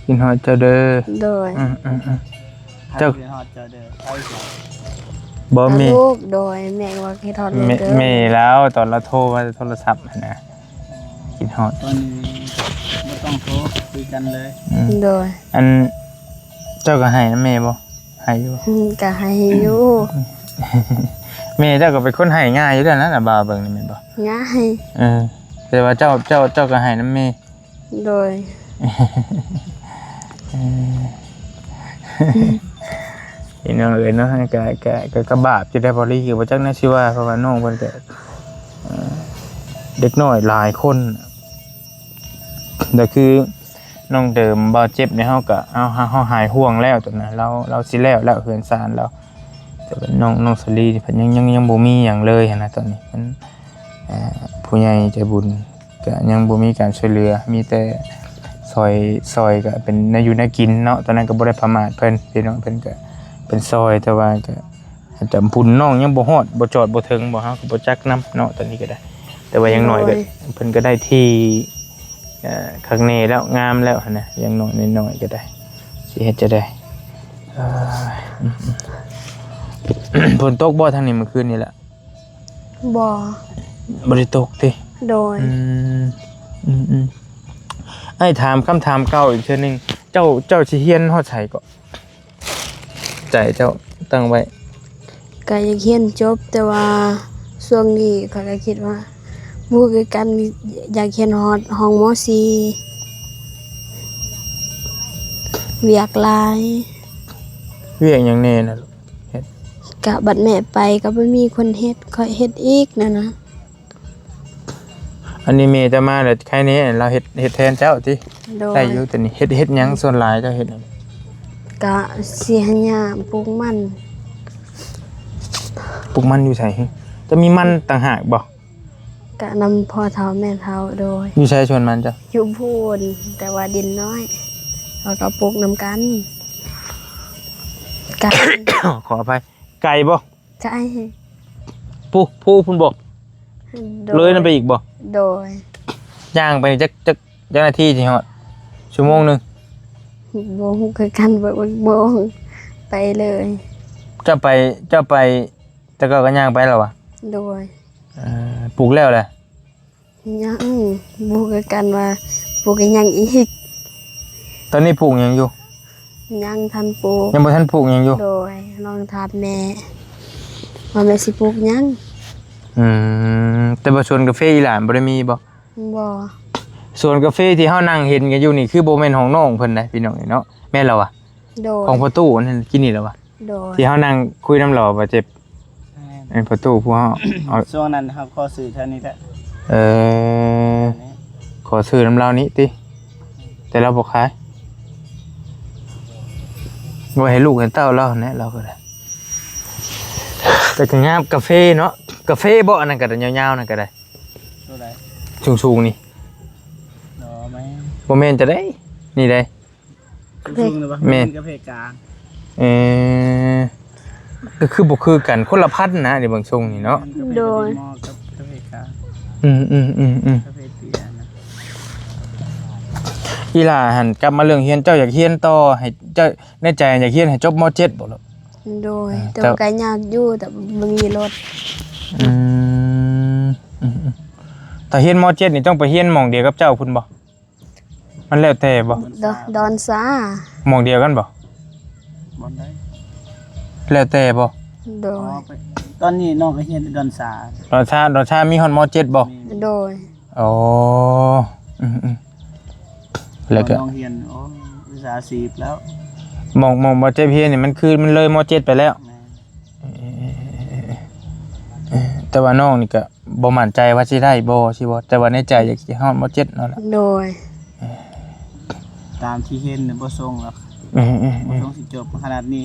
ຄິດຮອດເຈົ້າເດີ ໂດຍ ອືມໆໆ ເຈົ້າ ຄິດຮອດເຈົ້າເດີ ໃຜ? ບໍ່ ແມ່ ລູກ ໂດຍ ແມ່ວ່າຄິດຮອດລູກເດີ ແມ່ລາວ ຕອນລາວໂທມາໂທລະສັບຫັ້ນນະ ຄິດຮອດ ຕອນນີ້ບໍ່ຕ້ອງໂທ ຄຸຍກັນເລີຍ ອືມ ໂດຍ ອັນ ເຈົ້າກະໃຫ້ນຳແມ່ບໍ່? ໃຫ້ຢູ່ ອືມ ກະໃຫ້ຢູ່ ແມ່ເຈົ້າກະເປັນຄົນໃຫ້ງ່າຍຢູ່ແລ້ວນະ ບ່າວເບິ່ງນີ້ແມ່ນບໍ່? ງ່າຍ ເອີ ແຕ່ວ່າເຈົ້າ ເຈົ້າ ເຈົ້າກະໃຫ້ນຳແມ່ ໂດຍ ເອີ ພີ່ນ້ອງເອີຍເນາະ ກະ ກະ ກະ ກະບາບຢູ່ໄດ໋ ບໍ່ລີກະບໍ່ຈັກແນວຊິວ່າ ເພາະວ່ານ້ອງເພິ່ນກະ ເອີ ເດັກນ້ອຍຫຼາຍຄົນ ແຕ່ຄື ນ້ອງເດີມ ບ່າວເຈັບນີ້ ເຮົາກະ ເຮົາ ເຮົາຫາຍຫ່ວງແລ້ວຕອນນັ້ນ ລາວ ລາວຊິແລ້ວແລ້ວເຮືອນຊານລາວ ແຕ່ວ່ານ້ອງ ນ້ອງສາລີນີ້ເພິ່ນຍັງ ຍັງ ຍັງບໍ່ມີຫຍັງເລີຍຫັ້ນນະ ຕອນນີ້ເພິ່ນ ເອີ ຜູ້ໃຫຍ່ໃຈບຸນກະຍັງບໍ່ມີການຊ່ວຍເຫຼືອ ມີແຕ່ຊ່ອຍ ຊ່ອຍກະເປັນແນວຢູ່ແນວກິນເນາະ ຕອນນັ້ນກະບໍ່ໄດ້ປະໝາດເພິ່ນ ພີ່ນ້ອງ ເພິ່ນກະເປັນຊ່ອຍ ແຕ່ວ່າກະ ອາດຈະບຸນນ້ອງຍັງບໍ່ຮອດ ບໍ່ຈອດບໍ່ເຖິງບໍ່ ເຮົາກະບໍ່ຈັກນຳເນາະ ຕອນນີ້ກະໄດ້ ແຕ່ວ່າຢ່າງໜ້ອຍກະ ໂດຍ ເພິ່ນກະໄດ້ທີ່ ເອີ ຄັກແນ່ແລ້ວ ງາມແລ້ວຫັ້ນນະ ຢ່າງໜ້ອຍໜ້ອຍກະໄດ້ ຊິເຮັດຈັ່ງໃດ ເອີ ອືມໆ ຝົນຕົກບໍ່ທາງນີ້ມື້ຄືນນີ້ລະ? ບໍ່ ບໍ່ໄດ້ຕົກຕິ? ໂດຍ ອືມ ອືມໆ ອ້າຍຖາມຄຳຖາມເກົ່າອີກເທື່ອໜຶ່ງ ເຈົ້າ ເຈົ້າຊິຮຽນຮອດໃສເກາະ? ໃຈເຈົ້າຕັ້ງໄວ້? ກະຢາກຮຽນຈົບ ແຕ່ວ່າຊ່ວງນີ້ຂ້ອຍກະຄິດວ່າ ບໍ່ຄືກັນ ຢາກຮຽນຮອດຫ້ອງ ມໍສີ່ ວຽກຫຼາຍ. ວຽກຫຍັງແດ່ນະລູກ? ເຮັດ ກະບັດແມ່ໄປກະບໍ່ມີຄົນເຮັດ ຂ້ອຍເຮັດອີກນັ້ນນະ. ອັນນີ້ແມ່ເຈົ້າມາແລ້ວໄຄແນ່ ລາວເຮັດ ເຮັດແທນເຈົ້າຕິ? ໂດຍ ໄດ້ຢູ່ ແຕ່ນີ້ເຮັດ ເຮັດຫຍັງ ສ່ວນຫຼາຍເຈົ້າເຮັດ? ກະຊິໃຫ້ຍ່າປູກມັນ. ປູກມັນຢູ່ໃສ? ຈະມີມັນຕ່າງຫາກບໍ່? ກະນຳພໍ່ເຖົ້າແມ່ເຖົ້າ. ໂດຍ. ຢູ່ໃສສວນມັນເຈົ້າ? ຢູ່ພຸ້ນ ແຕ່ວ່າດິນນ້ອຍ ເຮົາກະປູກນຳກັນ. ກະ ຂໍອະໄພ ໄກບໍ່? ໃກ້. ພູ ພູພຸ້ນບໍ່? ໂດຍ. ເລີຍນັ້ນໄປອີກບໍ່? ໂດຍ. ຍ່າງໄປນີ້ຈັກ ຈັກ ຈັກນາທີຊິຮອດ? ຊົ່ວໂມງໜຶ່ງ? ບໍ່ຮູ້ຄືກັນ ເບິ່ງ ເບິ່ງ ເບິ່ງ ໄປເລີຍ. ເຈົ້າໄປ ເຈົ້າໄປແຕ່ເກົ່າກະຍ່າງໄປແລ້ວຫວາ? ໂດຍ. ເອີ ປູກແລ້ວແຫຼະ? ຍັງ ບໍ່ຄືກັນວ່າປູກອີ່ຫຍັງອີກ. ຕອນນີ້ປູກຫຍັງຢູ່? ຍັງທັນປູກ. ຍັງບໍ່ທັນປູກຫຍັງຢູ່? ໂດຍ. ລອງຖາມແມ່ວ່າແມ່ຊິປູກຫຍັງ. ອືມ ແຕ່ວ່າສວນກາເຟອີ່ຫຼານບໍ່ໄດ້ມີບໍ່? ບໍ່. ສວນກາເຟທີ່ເຮົານັ່ງເຫັນກັນຢູ່ນີ້ ຄືບໍ່ແມ່ນຂອງນ້ອງເພິ່ນໃດ໋ ພີ່ນ້ອງເອີຍເນາະ ແມ່ນລະຫວາ? ໂດຍ. ຂອງພໍ່ຕູ້ນັ້ນ ກິນນີ້ລະຫວາ? ໂດຍ. ທີ່ເຮົານັ່ງຄຸຍນຳລາວບາດເຈັບ ແມ່ນ ເອີ ພໍ່ຕູ້ຜູ້ເຮົາ ເອົາ ຊ່ວງນັ້ນເຮົາຂໍຊື້ເທົ່ານີ້ແຫຼະ. ເອີ ຂໍຊື້ນຳລາວນີ້ຕິ ແຕ່ລາວບໍ່ຂາຍ ໄວ້ໃຫ້ລູກໃຫ້ເຕົ້າລາວຫັ້ນແຫຼະ ລາວກະໄດ້. ແຕ່ກະງາມ ກາເຟເນາະ ກາເຟບໍ່? ອັນນັ້ນກະໄດ້ ຍາວໆນັ້ນກະໄດ້. ໂຕໃດ? ສູງໆນີ້. ບໍ່ແມ່ນ ບໍ່ແມ່ນຈະໄດ້ ນີ້ໃດ. ສູງໆນະບໍ່? ແມ່ນ ກາເຟກາງ. ເອີ ກະຄືບໍ່ຄືກັນ ຄົນລະພັນນະ ນີ້ເບິ່ງຊົງນີ້ເນາະ. ໂດຍ. ກາເຟກາເຟກາ. ອືມໆໆໆ ກາເຟເຕຍນະ. ອີ່ຫຼ້າຫັ້ນ ກັບມາເລື່ອງຮຽນ ເຈົ້າຢາກຮຽນຕໍ່ ໃຫ້ເຈົ້າ ໃນໃຈຢາກຮຽນໃຫ້ຈົບ ມໍເຈັດ ບໍ່ລູກ? ໂດຍ. ເອີ ແຕ່ວ່າກະຍາກຢູ່ ແຕ່ບໍ່ມີລົດ. ອືມ ອືມໆ ຖ້າຮຽນ ມໍເຈັດ ນີ້ຕ້ອງໄປຮຽນໝ່ອງດຽວກັບເຈົ້າພຸ້ນບໍ່? ມັນແລ້ວແຕ່ບໍ່? ດອນຊາ. ໝ່ອງດຽວກັນບໍ່? ບ່ອນໃດ? ແລ້ວແຕ່ບໍ່? ໂດຍ. ອໍ ຕອນນີ້ນ້ອງກະຮຽນຢູ່ດອນຊາ. ດອນຊາ ດອນຊາມີຮອດ ມໍເຈັດ ບໍ່? ມີ. ໂດຍ. ອໍ ອືມໆ ແລ້ວກະນ້ອງຮຽນ ໂອ້ ວິຊາຊີບແລ້ວ. ໝ່ອງ ໝ່ອງ ມໍເຈັດ ຮຽນນີ້ ມັນຄື ມັນເລີຍ ມໍເຈັດ ໄປແລ້ວ. ແມ່ນ. ແຕ່ວ່ານ້ອງນີ້ກະບໍ່ໝັ້ນໃຈວ່າຊິໄດ້ບໍ່ ຊິບໍ່ ແຕ່ວ່າໃນໃຈຢາກຊິຮອດ ມໍເຈັດ ນັ້ນແຫຼະ. ໂດຍ. ຕາມທີ່ເຫັນນະ ບໍ່ຊົງດອກ. ເອີໆໆ ບໍ່ຊົງຊິຈົບ ຂະໜາດນີ້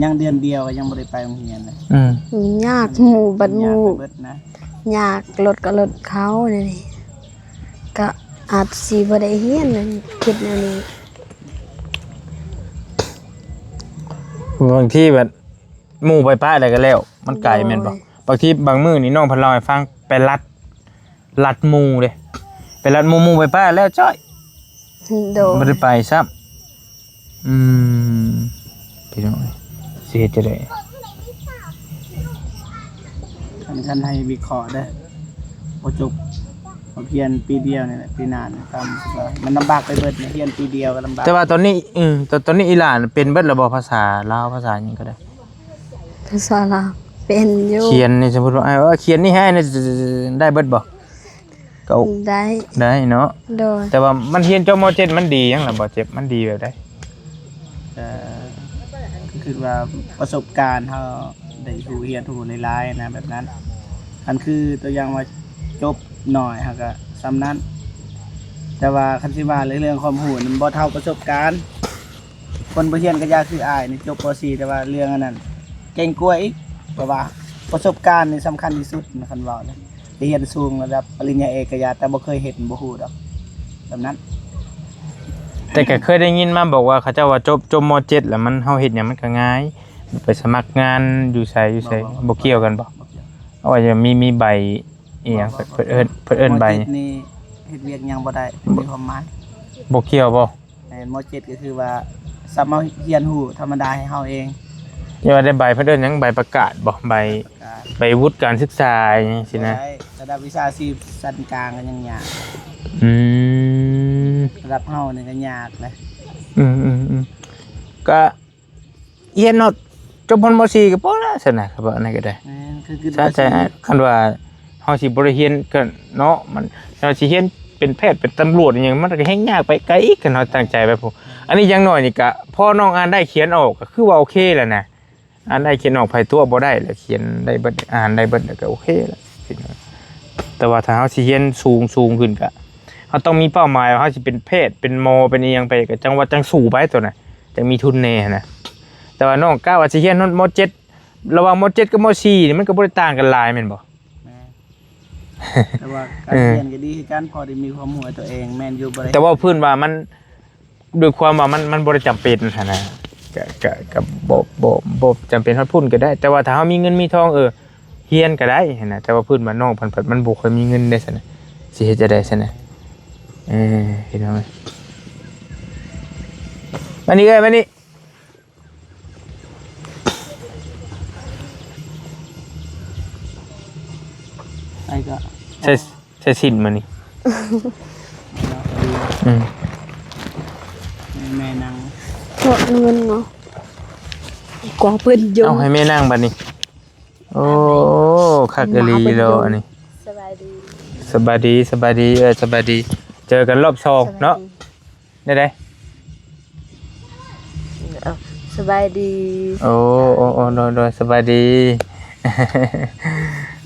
ຍັງເດືອນດຽວກະຍັງບໍ່ໄດ້ໄປໂຮງຮຽນເລີຍ. ອືມ ຍາກ ໝູ່ບັດໝູ່ ຍາກ ລົດກະລົດເຂົານີ້ ກະອາດຊິບໍ່ໄດ້ຮຽນ ຄິດແນວນີ້. ບາງທີບັດ ໝູ່ໄປປະແລ້ວກະແລ້ວ ມັນໄກແມ່ນບໍ່? ໂດຍ. ບາງທີບາງມື້ນີ້ນ້ອງເພິ່ນເລົ່າໃຫ້ຟັງ ໄປລັດ ລັດໝູ່ເດ້ ໄປລັດໝູ່ ໝູ່ໄປປະແລ້ວຈ້ອຍ. ໂດຍ. ບໍ່ໄດ້ໄປຊ້ຳ. ອືມ ພີ່ນ້ອງເອີຍ ຊິເຮັດຈັ່ງໃດ? ຄັນ ຄັນໃຫ້ວິເຄາະເດີ ບໍ່ຈົບ ຮຽນປີດຽວນີ້ແຫຼະ ປີໜ້ານີ້ ມັນລຳບາກໄປເບິດ ຮຽນປີດຽວກະລຳບາກ. ແຕ່ວ່າຕອນນີ້ ອືມ ຕອນ ຕອນນີ້ອີ່ຫຼ້າເປັນເບິດແລ້ວບໍ່? ພາສາລາວ ພາສາຫຍັງກະໄດ້. ພາສາລາວເປັນຢູ່. ຂຽນນີ້ ສົມມຸດວ່າ ເອີ ຂຽນນີ້ໃຫ້ ໄດ້ເບິດບໍ່? ກະໄດ້ ໄດ້ເນາະ. ໂດຍ. ແຕ່ວ່າມັນຮຽນຈົບ ມໍເຈັດ ມັນດີຫຍັງລະ ບໍ່ເຈັບ ມັນດີແບບໃດ? ເອີ ຄືວ່າປະສົບການເຮົາໄດ້ຮູ້ ຮຽນຮູ້ຫຼາຍໆນະ ແບບນັ້ນ. ຄັນຄືຕົວຢ່າງວ່າຈົບໜ້ອຍ ເຮົາກະສ່ຳນັ້ນ ແຕ່ວ່າຄັນຊິວ່າເລື່ອງຄວາມຮູ້ນີ້ ມັນບໍ່ເທົ່າປະສົບການ. ຄົນບໍ່ຮຽນກະຢ່າຄືອ້າຍນີ້ ຈົບ ປໍສີ່ ແຕ່ວ່າເລື່ອງອັນນັ້ນເກັ່ງກວ່າອີກ ເພາະວ່າປະສົບການນີ້ສຳຄັນທີ່ສຸດນະ ຄັນເວົ້ານະ. ຈະຮຽນສູງລະດັບປະລິນຍາເອກກະຢ່າ ແຕ່ບໍ່ເຄີຍເຮັດ ບໍ່ຮູ້ດອກ ແບບນັ້ນ. ແຕ່ກະເຄີຍໄດ້ຍິນມາບອກວ່າ ເຂົາເຈົ້າວ່າຈົບ ຈົບ ມໍເຈັດ ລະມັນ ເຮົາເຮັດຫຍັງມັນກະງ່າຍ ໄປສະໝັກງານຢູ່ໃສ ຢູ່ໃສ. ບໍ່ ບໍ່ ບໍ່ ບໍ່ກ່ຽວກັນບໍ່? ບໍ່ກ່ຽວ. ເອົາວ່າຈະມີ ມີໃບອີ່ຫຍັງ ບໍ່ ບໍ່ ເພິ່ນເອີ້ນ ເພິ່ນເອີ້ນໃບ ມໍເຈັດນີ້ເຮັດວຽກຫຍັງບໍ່ໄດ້ ບໍ່ມີຄວາມໝາຍ. ບໍ່ກ່ຽວບໍ່? ແມ່ນ ມໍເຈັດ ກະຄືວ່າສຳເຮົາຮຽນຮູ້ທຳມະດາໃຫ້ເຮົາເອງ. ຢ່າວ່າແຕ່ໃບ ເພິ່ນເອີ້ນຫຍັງ ໃບປະກາດບໍ່? ໃບ ປະກາດ ໃບວຸດການສຶກສາຫຍັງຊີ້ນະ. ບໍ່ໄດ້ ລະດັບວິຊາຊີບຊັ້ນກາງກະຍັງຍາກ. ອືມ ລະດັບເຮົານີ້ກະຍາກເລີຍ. ອືມໆ ກະ ຮຽນຮອດຈົບຮອດ ມໍສີ່ ກະພໍແລ້ວຊັ້ນນະ ຄັນວ່າອັນນັ້ນກະໄດ້. ແມ່ນ ຄື ຄື ສະໃຈ ຄັນວ່າເຮົາຊິບໍ່ໄດ້ຮຽນກະເນາະ ມັນ ເຮົາຊິຮຽນເປັນແພດ ເປັນຕຳຫຼວດອີ່ຫຍັງ ມັນກະແຮ່ງຍາກໄປໄກອີກ ຄັນເຮົາຕັ້ງໃຈໄປພຸ້ນ. ອັນນີ້ຢ່າງໜ້ອຍນີ້ກະ ພໍນ້ອງອ່ານໄດ້ຂຽນອອກ ກະຄືວ່າໂອເຄແລ້ວນະ. ອ່ານໄດ້ຂຽນອອກ ໃຜຕົວະບໍ່ໄດ້ລະ ຂຽນໄດ້ເບິດ ອ່ານໄດ້ເບິດ ກະໂອເຄແລ້ວ. ແຕ່ວ່າຖ້າເຮົາຊິຮຽນສູງ ສູງຂຶ້ນກະ ເຮົາຕ້ອງມີເປົ້າໝາຍວ່າເຮົາຊິເປັນແພດ ເປັນໝໍ ເປັນອີ່ຫຍັງໄປ ກະຈັ່ງວ່າຈັ່ງສູ້ໄປໂຕນັ້ນ. ຈະມີທຶນແດ່ຫັ້ນນະ. ແຕ່ວ່ານ້ອງກະວ່າຊິຮຽນຮອດ ມ.ເຈັດ ລະຫວ່າງ ມ.ເຈັດ ກັບ ມ.ສີ່ ນີ້ ມັນກໍບໍ່ໄດ້ຕ່າງກັນຫຼາຍແມ່ນບໍ່? ແມ່ນ ແຕ່ວ່າການຮຽນກໍດີຄືກັນ ພໍໄດ້ມີຄວາມຮູ້ໃຫ້ຕົວເອງ. ແມ່ນຢູ່ ບໍ່ໄດ້ ແຕ່ເວົ້າພື້ນວ່າມັນ ດ້ວຍຄວາມວ່າມັນ ມັນບໍ່ໄດ້ຈຳເປັນຫັ້ນນະ ກະ ກະ ກະບໍ່ ບໍ່ ບໍ່ຈຳເປັນຮອດພຸ້ນກໍໄດ້. ແຕ່ວ່າຖ້າເຮົາມີເງິນມີທອງ ເອີ ຮຽນກໍໄດ້ຫັ້ນນະ. ແຕ່ວ່າພື້ນບ້ານນ້ອງເພິ່ນ ເພິ່ນ ມັນບໍ່ຄ່ອຍມີເງິນເດ້ຊັ້ນນະ ຊິເຮັດຈັ່ງໃດຊັ້ນນະ? ເອີ ພີ່ນ້ອງເອີຍ ມານີ້ເອີຍ ມານີ້. ໄປກໍ ໃສ່ ໃສ່ສິ້ນມານີ້. ອືມ ໃຫ້ແມ່ນັ່ງ ເພາະເງິນເນາະ ກວ່າເພິ່ນຢູ່. ເອົາ ໃຫ້ແມ່ນັ່ງບັດນີ້. ໂອ້ ຄັກອີ່ຫຼີເນາະອັນນີ້. ສະບາຍດີ ສະບາຍດີ ສະບາຍດີ ເອີ ສະບາຍດີ. ເຈີກັນລອບສອງເນາະ. ແນວໃດ? ເອົ້າ ສະບາຍດີ. ໂອ້ ໂອ້ ໂອ້ ໂດຍ ໂດຍ ສະບາຍດີ.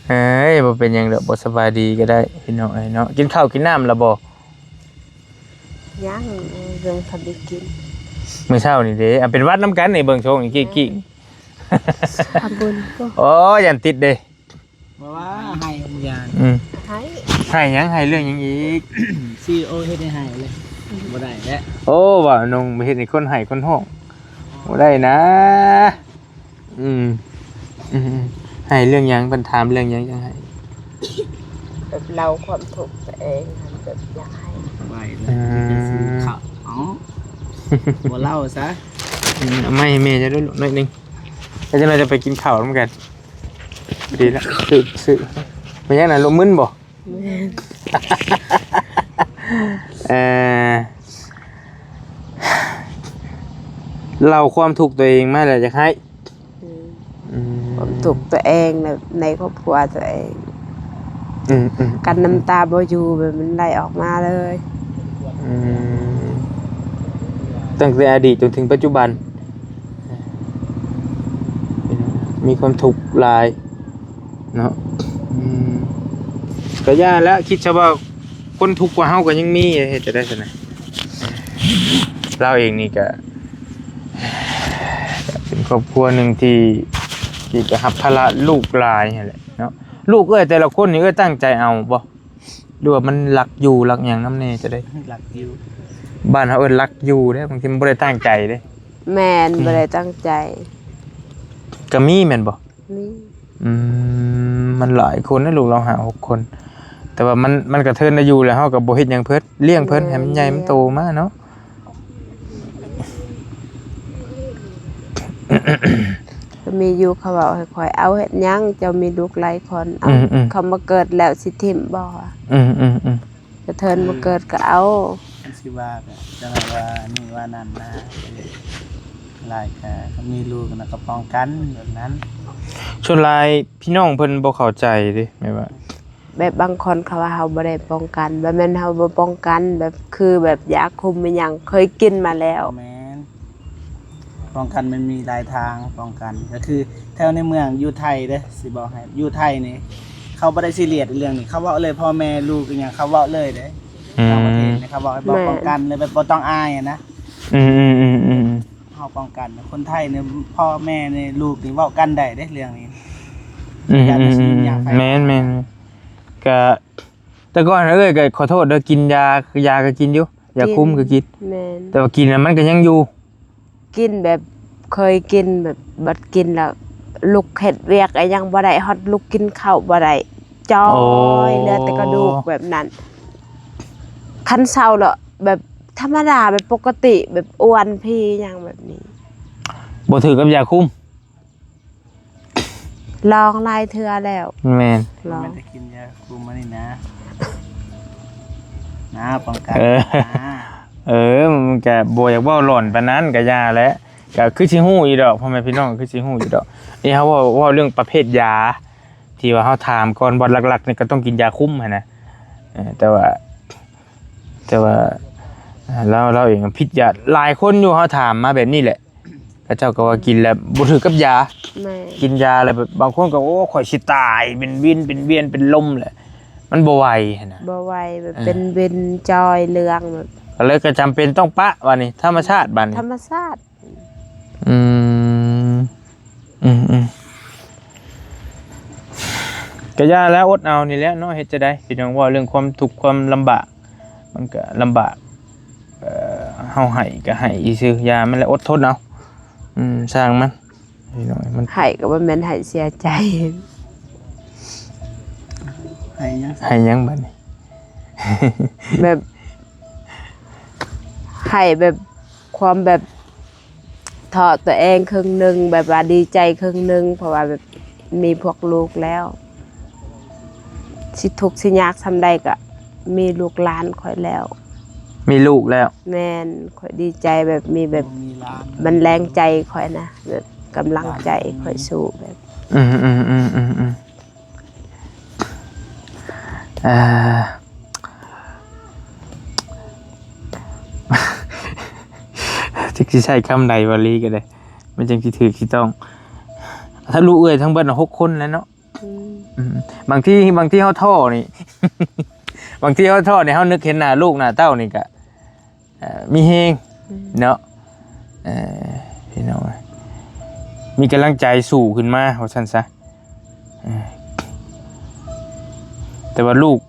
ເອີຍ ບໍ່ເປັນຫຍັງດອກ ບໍ່ສະບາຍດີກໍໄດ້ພີ່ນ້ອງເອີຍເນາະ. ກິນເຂົ້າກິນນ້ຳລະບໍ່? ຍັງ ຍັງທັນໄດ້ກິນ. ມື້ເຊົ້ານີ້ເດ້ ເອົາ ເປັນຫວັດນຳກັນນີ້ ເບິ່ງໂຊງອີກກີ້ໆ. ທຳບຸນ. ໂອ້ ຢ້ານຕິດເດ້. ບໍ່ວ່າໄຫ້ ຢ້ານ. ອືມ ໄຫ້ ໄຫ້ຫຍັງ? ໄຫ້ເລື່ອງຫຍັງອີກ? ຊິໂອເຮັດໃຫ້ໄຫ້ເລີຍ ບໍ່ໄດ້ແລ້ວ. ໂອ້ ວ່ານ້ອງເຮັດໃຫ້ຄົນໄຫ້ຄົນຮ້ອງ ບໍ່ໄດ້ນະ. ອືມ ອືມ ອືມ ໄຫ້ເລື່ອງຫຍັງ? ເພິ່ນຖາມເລື່ອງຫຍັງຈັ່ງໄຫ້? ແບບເລົ່າຄວາມທຸກຕົວເອງ ແບບຢາກໄຫ້. ໄວ້ແລ້ວ ອືມ ຈະຊື້ເຂົ້າ. ເອົ້າ ບໍ່ເລົ່າຊະ. ອືມ ເອົາໄມ້ໃຫ້ແມ່ເຈົ້າດູລູກ ໜ້ອຍໜຶ່ງ ແລ້ວຈັກໜ່ອຍຈະໄປກິນເຂົ້ານຳກັນ. ດີລະ ຊື້ ຊື້ ແມ່ນຫຍັງນະ ລົມມຶນບໍ່? ແມ່ນ. ເອີ ເລົ່າຄວາມທຸກຕົວເອງມາແລ້ວຢາກໄຫ້. ອືມ ອືມ ຄວາມທຸກຕົວເອງ ແບບໃນຄອບຄົວຕົວເອງ. ອືມໆ ກັ້ນນ້ຳຕາບໍ່ຢູ່ ແບບມັນໄຫຼອອກມາເລີຍ. ອືມ ຕັ້ງແຕ່ອະດີດຈົນເຖິງປັດຈຸບັນ ມີຄວາມທຸກຫຼາຍເນາະ. ອືມ ກໍຢ່າແລ້ວ ຄິດຊະວ່າຄົນທຸກກວ່າເຮົາກໍຍັງມີ ເຮັດຈັ່ງໃດຊັ້ນນະ? ລາວເອງນີ້ກະ ເປັນຄອບຄົວໜຶ່ງທີ່ ທີ່ກະຮັບພາລະລູກຫຼາຍຫັ້ນແຫຼະເນາະ. ລູກເອື້ອຍແຕ່ລະຄົນນີ້ ເອື້ອຍຕັ້ງໃຈເອົາບໍ່ ຫຼືວ່າມັນລັກຢູ່ລັກຫຍັງນຳແດ່ຈັ່ງໃດ? ລັກຢູ່ ບ້ານເຮົາເອີ້ນລັກຢູ່ເດ້ ບາງທີມັນບໍ່ໄດ້ຕັ້ງໃຈເດ້. ແມ່ນ ອືມ ບໍ່ໄດ້ຕັ້ງໃຈ ກະມີແມ່ນບໍ່? ມີ. ອືມ ມັນຫຼາຍຄົນເດ້ ລູກລາວຫ້າຫົກຄົນ ແຕ່ວ່າມັນ ມັນກະເທີນໄດ້ຢູ່ແລ້ວ ເຮົາກະບໍ່ເຮັດຫຍັງເພິ່ນ ລ້ຽງເພິ່ນ ແມ່ນ ໃຫ້ມັນໃຫຍ່ມັນໂຕມາເນາະ. ກະມີຢູ່ ເຂົາເວົ້າໃຫ້ຂ້ອຍ ເອົາເຮັດຫຍັງ ເຈົ້າມີລູກຫຼາຍຄົນ ເອົາ ອືມໆ ເຂົາມາເກີດແລ້ວຊິຖິ້ມບໍ່? ອືມໆໆ ກະເທີນບໍ່ເກີດກະເອົາ. ຄັນຊິວ່າກະຈັ່ງວ່ານີ້ວ່ານັ້ນນະ ຫຼາຍກະມີລູກນະກະປ້ອງກັນແບບນັ້ນ. ສ່ວນຫຼາຍພີ່ນ້ອງເພິ່ນບໍ່ເຂົ້າໃຈເດ້ ແມ່ນວ່າ ແບບບາງຄົນເຂົາວ່າເຮົາບໍ່ໄດ້ປ້ອງກັນ ບໍ່ແມ່ນເຮົາບໍ່ປ້ອງກັນ ແບບຄືແບບຢາຄຸມອີ່ຫຍັງເຄີຍກິນມາແລ້ວ. ແມ່ນ ປ້ອງກັນມັນມີຫຼາຍທາງປ້ອງກັນ ກະຄືແຖວໃນເມືອງຢູ່ໄທເດ້ ຊິບອກໃຫ້ ຢູ່ໄທນີ້ເຂົາບໍ່ໄດ້ຊີຣຽສເລື່ອງນີ້ ເຂົາເວົ້າເລີຍ ພໍ່ແມ່ລູກອີ່ຫຍັງເຂົາເວົ້າເລີຍເດ້. ອືມ ຕ່າງປະເທດນີ້ເຂົາເວົ້າ ແມ່ນ ປ້ອງກັນເລີຍ ແບບບໍ່ຕ້ອງອາຍຫັ້ນນະ. ອືມໆໆໆ ເຮົາປ້ອງກັນ ຄົນໄທນີ້ພໍ່ແມ່ນີ້ລູກນີ້ເວົ້າກັນໄດ້ເດ້ເລື່ອງນີ້. ອືມໆໆ ແມ່ນໆ ກະ ແຕ່ກ່ອນເອື້ອຍກະຂໍໂທດເດີ ກິນຢາ ຢາກະກິນຢູ່ ຢາຄຸມກະກິນ ແມ່ນ ແຕ່ວ່າກິນແລ້ວມັນກະຍັງຢູ່. ກິນແບບເຄີຍກິນແບບ ບັດກິນແລ້ວລຸກເຮັດວຽກອີ່ຫຍັງບໍ່ໄດ້ ຮອດລຸກກິນເຂົ້າບໍ່ໄດ້ ຈ່ອຍ ໂອ້ ເຫຼືອແຕ່ກະດູກແບບນັ້ນ. ຄັນເຊົາແລ້ວແບບທຳມະດາ ແບບປົກກະຕິ ແບບອ້ວນພີຫຍັງແບບນີ້. ບໍ່ຖືກກັບຢາຄຸມ? ລອງຫຼາຍເທື່ອແລ້ວ. ແມ່ນ ລອງ ແມ່ນແຕ່ກິນຢາຄຸມອັນນີ້ນະ ນະ ປ້ອງກັນ ເອີ ນະ ເອີ ມັນກະບໍ່ຢາກເວົ້າຫຼອນປານນັ້ນ ກະຢ່າແຫຼະ ກະຄືຊິຮູ້ຢູ່ດອກ ພໍ່ແມ່ພີ່ນ້ອງ ຄືຊິຮູ້ຢູ່ດອກ. ນີ້ເຮົາເວົ້າ ເວົ້າເລື່ອງປະເພດຢາ ທີ່ວ່າເຮົາຖາມກ່ອນ ວ່າຫຼັກໆນີ້ກະຕ້ອງກິນຢາຄຸມຫັ້ນນະ. ເອີ ແຕ່ວ່າ ແຕ່ວ່າ ລາວ ລາວເອງກະຜິດຢາ ຫຼາຍຄົນຢູ່ ເຮົາຖາມມາແບບນີ້ແຫຼະ. ເຂົາເຈົ້າກໍວ່າກິນແລ້ວບໍ່ຖືກກັບຢາ. ແມ່ນ ກິນຢາແລ້ວແບບບາງຄົນກໍ ໂອ້ ຂ້ອຍຊິຕາຍ ເປັນວິນເປັນວຽນເປັນລົມແຫຼະ ມັນບໍ່ໄຫວຫັ້ນນະ ບໍ່ໄຫວ ແບບ ເອີ ເປັນວິນຈ່ອຍເຫຼືອງແບບ ກໍເລີຍກໍຈຳເປັນຕ້ອງປະບາດນີ້ ທຳມະຊາດບາດນີ້ ທຳມະຊາດ. ອືມ ອືມໆ ກໍຢ່າແລ້ວ ອົດເອົານີ້ແຫຼະເນາະ ເຮັດຈັ່ງໃດ ພີ່ນ້ອງ ເວົ້າເລື່ອງຄວາມທຸກຄວາມລຳບາກ ມັນກໍລຳບາກ ເອີ ເຮົາໃຫ້ກໍໃຫ້ຊື່ໆ ຢ່າມັນແຫຼະ ອົດທົນເອົາ ອືມ ຊ່າງມັນ ພີ່ນ້ອງ ມັນ ໃຫ້ກໍບໍ່ແມ່ນໃຫ້ເສຍໃຈ ໃຫ້ຫຍັງ ໃຫ້ຫຍັງບັດນີ້ ແບບ ໃຫ້ແບບ ຄວາມແບບທໍ້ຕົວເອງເຄິ່ງໜຶ່ງ ແບບວ່າດີໃຈເຄິ່ງໜຶ່ງ ເພາະວ່າແບບມີພວກລູກແລ້ວ ຊິທຸກຊິຍາກສ່ຳໃດກໍມີລູກຫຼານຂ້ອຍແລ້ວ ມີລູກແລ້ວ ແມ່ນ ຂ້ອຍດີໃຈແບບມີແບບ ມີຫຼານ ບັນແລງໃຈຂ້ອຍນະ ແບບກຳລັງໃຈຂ້ອຍສູ້ແບບ ອືມໆໆໆ ອ່າ ຈັກຊິໃຊ້ຄຳໃດ ວາລີກໍໄດ້ ມັນຈັ່ງຊິຖືກຊິຕ້ອງ ທະລຸເອື້ອຍທັງເບິດຫົກຄົນແລ້ວເນາະ ອືມ ອືມ ບາງທີ ບາງທີເຮົາທໍ້ນີ້ ບາງທີເຮົາທໍ້ນີ້ ເຮົານຶກເຫັນໜ້າລູກໜ້າເຕົ້ານີ້ກະ ເອີ ມີແຮງ ອືມ ເນາະ ເອີ ພີ່ນ້ອງເອີຍ ມີກຳລັງໃຈສູ້ຂຶ້ນມາ ວ່າຊັ້ນຊະ ເອີ ແຕ່ວ່າລູກ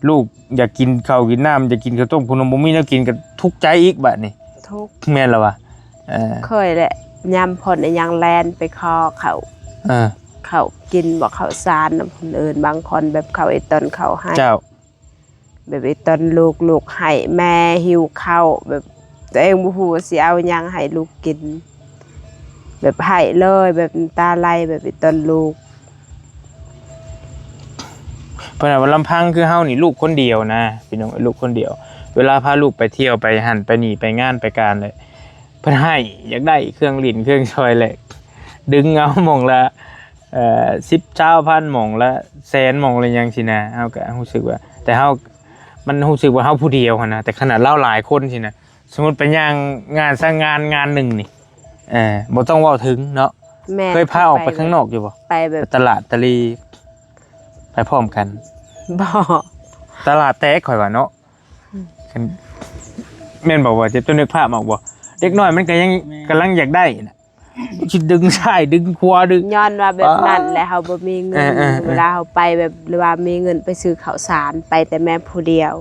ລູກຢາກກິນເຂົ້າກິນນ້ຳ ຢາກກິນເຂົ້າຕົ້ມຂະໜົມ ບໍ່ມີແນວກິນກໍທຸກໃຈອີກບາດນີ້ ທຸກ ແມ່ນລະວະ ເອີ ເຄີຍແຫຼະ ຍາມພົ້ນອີຫຍັງແລ່ນໄປຂໍເຂົ້າ ເອີ ເຂົ້າກິນບໍ່ ເຂົ້າສານນຳຄົນອື່ນ ບາງຄົນແບບເຂົ້າໄອ້ຕົນເຂົ້າໃຫ້ ເຈົ້າ ແບບໄອ້ຕອນລູກ ລູກໄຫ້ ແມ່ຫິວເຂົ້າ ແບບຕົວເອງບໍ່ຮູ້ວ່າຊິເອົາຫຍັງໃຫ້ລູກກິນ ແບບໄຫ້ເລີຍ ແບບນ້ຳຕາໄຫຼ ແບບໄອ້ຕອນລູກ ເພິ່ນວ່າລຳພັງຄືເຮົານີ້ລູກຄົນດຽວນະ ພີ່ນ້ອງ ເອີຍ ລູກຄົນດຽວ ເວລາພາລູກໄປທ່ຽວ ໄປຫັ້ນໄປນີ້ ໄປງານໄປການເລີຍ ເພິ່ນໄຫ້ ຢາກໄດ້ເຄື່ອງຫຼິ້ນເຄື່ອງຊອຍແຫຼະ ດຶງເອົາໝ່ອງລະ ເອີ ສິບ ຊາວພັນ ໝ່ອງລະແສນ ໝ່ອງລະຫຍັງຊີ້ນະ ເຮົາກໍຮູ້ສຶກວ່າ ແຕ່ເຮົາ ມັນຮູ້ສຶກວ່າເຮົາຜູ້ດຽວຫັ້ນນະ ແຕ່ຂະໜາດລາວຫຼາຍຄົນຊີ້ນະ ສົມມຸດໄປຍ່າງງານສັງງານງານໜຶ່ງນີ້ ເອີ ບໍ່ຕ້ອງເວົ້າເຖິງເນາະ ແມ່ນ ເຄີຍພາອອກໄປຂ້າງນອກຢູ່ບໍ່? ໄປແບບ ໄປຕະຫຼາດຕາລີ ໄປພ້ອມກັນ ບໍ່ ຕະຫຼາດແຕກຂ້ອຍວ່າເນາະ ອືມ ຄັນ ແມ່ນບໍ່ ວ່າຈະ ເຈົ້ານຶກພາບອອກບໍ່? ເດັກນ້ອຍມັນກໍຍັງ ແມ່ນ ກຳລັງຢາກໄດ້ນະ ຊິດຶງຊ້າຍດຶງຂວາດຶງ ຍ້ອນວ່າແບບນັ້ນແຫຼະ ເຮົາບໍ່ມີເງິນ ເອີໆໆ ເວລາເຮົາໄປແບບ ຫຼືວ່າມີເງິນໄປຊື້ເຂົ້າສານ ໄປແຕ່ແມ່ຜູ້ດຽວ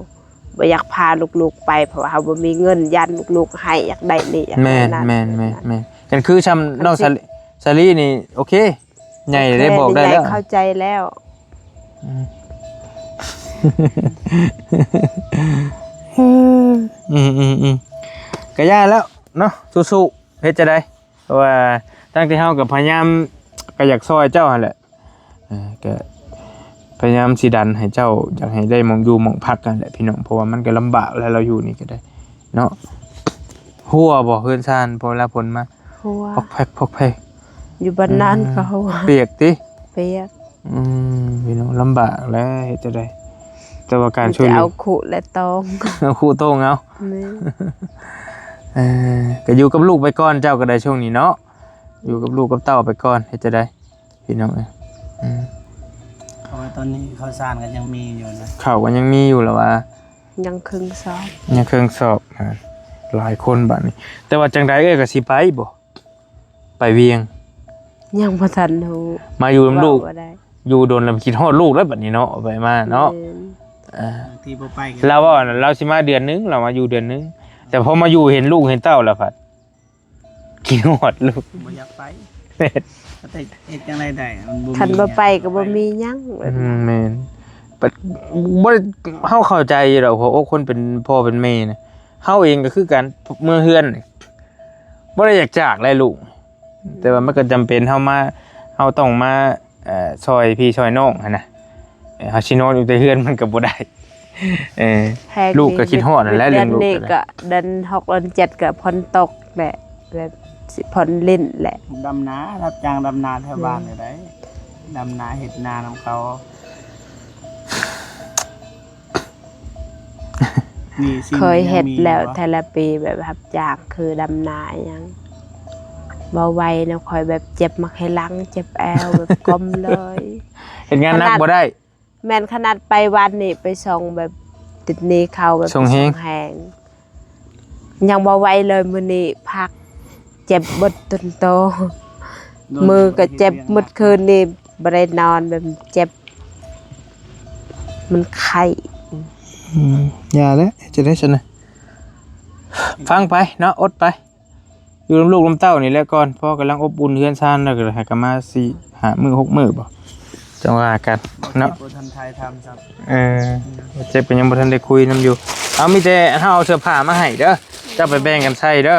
ບໍ່ຢາກພາລູກໆໄປ ເພາະວ່າເຮົາບໍ່ມີເງິນ ຢ້ານລູກໆໄຫ້ ຢາກໄດ້ນີ້ ຢາກໄດ້ນັ້ນ ແມ່ນໆໆ ແມ່ນ ແມ່ນ ຄັນຄືຊ່ຳນ້ອງສາລີ ສາລີນີ້ໂອເຄ ໃຫຍ່ໄດ້ ບອກໄດ້ແລ້ວ ເຂົ້າໃຈແລ້ວ ອືມ ອືມໆໆ ກໍຢ່າແລ້ວເນາະ ສູ້ໆ ເຮັດຈັ່ງໃດ? ເພາະວ່າທັງທີ່ເຮົາກໍພະຍາຍາມ ກໍຢາກຊ່ອຍເຈົ້າຫັ້ນແຫຼະ ເອີ ກໍພະຍາຍາມຊິດັນໃຫ້ເຈົ້າ ຢາກໃຫ້ໄດ້ໝ່ອງຢູ່ໝ່ອງພັກຫັ້ນແຫຼະພີ່ນ້ອງ ເພາະວ່າມັນກໍລຳບາກແຫຼະ ລາວຢູ່ນີ້ກໍໄດ້ເນາະ ຮົ່ວບໍ່ເຮືອນຊານ ພໍເວລາຝົນມາ? ຮົ່ວ ພອກແພກ ພອກແພກ ຢູ່ບ້ານນານ ເອີ ກໍຮົ່ວ ປຽກຕິ? ປຽກ ອືມ ພີ່ນ້ອງລຳບາກແຫຼະ ເຮັດຈັ່ງໃດ? ແຕ່ວ່າການຊ່ວຍເຫຼືອ ມີແຕ່ເອົາຄຸແລະຕອງ ເອົາຄຸຕອງເອົາ ແມ່ນ ເອີ ກໍຢູ່ກັບລູກໄປກ່ອນ ເຈົ້າກໍໄດ້ຊ່ວງນີ້ເນາະ ຢູ່ກັບລູກກັບເຕົ້າໄປກ່ອນ ເຮັດຈັ່ງໃດພີ່ນ້ອງເອີຍ? ອືມ ເພາະວ່າຕອນນີ້ເຂົ້າສານກໍຍັງມີຢູ່ນະ ເຂົ້າກໍຍັງມີຢູ່ລະວ່າ ຍັງເຄິ່ງສອບ ຍັງເຄິ່ງສອບ ອາ ຫຼາຍຄົນບາດນີ້ ແຕ່ວ່າຈັ່ງໃດເອື້ອຍກໍຊິໄປບໍ່? ໄປວຽງ ຍັງບໍ່ທັນຮູ້ ມາຢູ່ນຳລູກ ເວົ້າບໍ່ໄດ້ ຢູ່ດົນແລ້ວຄິດຮອດລູກແລ້ວບັດນີ້ເນາະ ໄປມາເນາະ ແມ່ນ ເອີ ບາງທີບໍ່ໄປກໍ ລາວເວົ້ານັ້ນ ລາວຊິມາເດືອນໜຶ່ງ ລາວມາຢູ່ເດືອນໜຶ່ງ ແຕ່ພໍມາຢູ່ເຫັນລູກເຫັນເຕົ້າແລ້ວພັດຄິດຮອດລູກ ບໍ່ຢາກໄປ ແມ່ນ ແຕ່ເຮັດຈັ່ງໃດໄດ້ ມັນບໍ່ມີ ຄັນບໍ່ໄປກໍບໍ່ມີຫຍັງ ອືມ ແມ່ນ ບໍ່ໄດ້ ເຮົາເຂົ້າໃຈຢູ່ດອກ ຫົວອົກຄົນເປັນພໍ່ເປັນແມ່ນະ ເຮົາເອງກໍຄືກັນ ເມືອເຮືອນນີ້ ບໍ່ໄດ້ຢາກຈາກແຫຼະລູກ ແຕ່ວ່າມັນກໍຈຳເປັນ ເຮົາມາ ເຮົາຕ້ອງມາ ເອີ ຊ່ອຍພີ່ຊ່ອຍນ້ອງຫັ້ນນະ ເອີ ເຮົາຊິນອນຢູ່ແຕ່ເຮືອນມັນກໍບໍ່ໄດ້ ເອີ ແຮງ ລູກກໍຄິດຮອດຫັ້ນແຫຼະ ເລື່ອງລູກ ນີ້ກໍເດືອນຫົກເດືອນເຈັດກໍຝົນຕົກແຫຼະ ແບບຊິຜ່ອນຫຼິ້ນແຫຼະ ດຳນາ ຮັບຈ້າງດຳນາແຖວບ້ານ ແມ່ນ ກໍໄດ້ ດຳນາເຮັດນານຳເຂົາ. ເຄີຍເຮັດແລ້ວແຕ່ລະປີ ແບບຮັບຈ້າງຄືດຳນາອີ່ຫຍັງ ບໍ່ໄຫວນະ ຂ້ອຍແບບເຈັບໝາກໄຮຫຼັງ ເຈັບແອວ ແບບກົ້ມເລີຍ ເຮັດງານໜັກບໍ່ໄດ້ ແມ່ນ ຂະໜາດໄປວານນີ້ໄປສົ່ງແບບຕິດໜີ້ເຂົາ ແບບສົ່ງແຮງ ຍັງບໍ່ໄຫວເລີຍ ມື້ນີ້ພັກ ເຈັບເບິດຕົນໂຕ ມືກໍເຈັບໝົດຄືນນີ້ ບໍ່ໄດ້ນອນ ແບບເຈັບ ມັນໄຂ້. ອືມ ຢ່າແຫຼະ ເຮັດຈັ່ງໃດຊັ້ນນະ ຟັງໄປເນາະ ອົດໄປ ຢູ່ນຳລູກນຳເຕົ້ານີ້ແຫຼະກ່ອນ ພໍກຳລັງອົບອຸ່ນເຮືອນຊານ ແລ້ວກໍໃຫ້ກັນມາສີ່ຫ້າມື້ຫົກມື້ບໍ ຈັ່ງວ່າກັນເນາະ. ບໍ່ທັນຖ່າຍທຳຊ້ຳ ເອີ ເຈັບກໍຍັງບໍ່ທັນໄດ້ຄຸຍນຳຢູ່. ເອົາ ມີແຕ່ເຮົາເອົາເສື້ອຜ້າມາໃຫ້ເດີ ເຈົ້າໄປແບ່ງກັນໃສ່ເດີ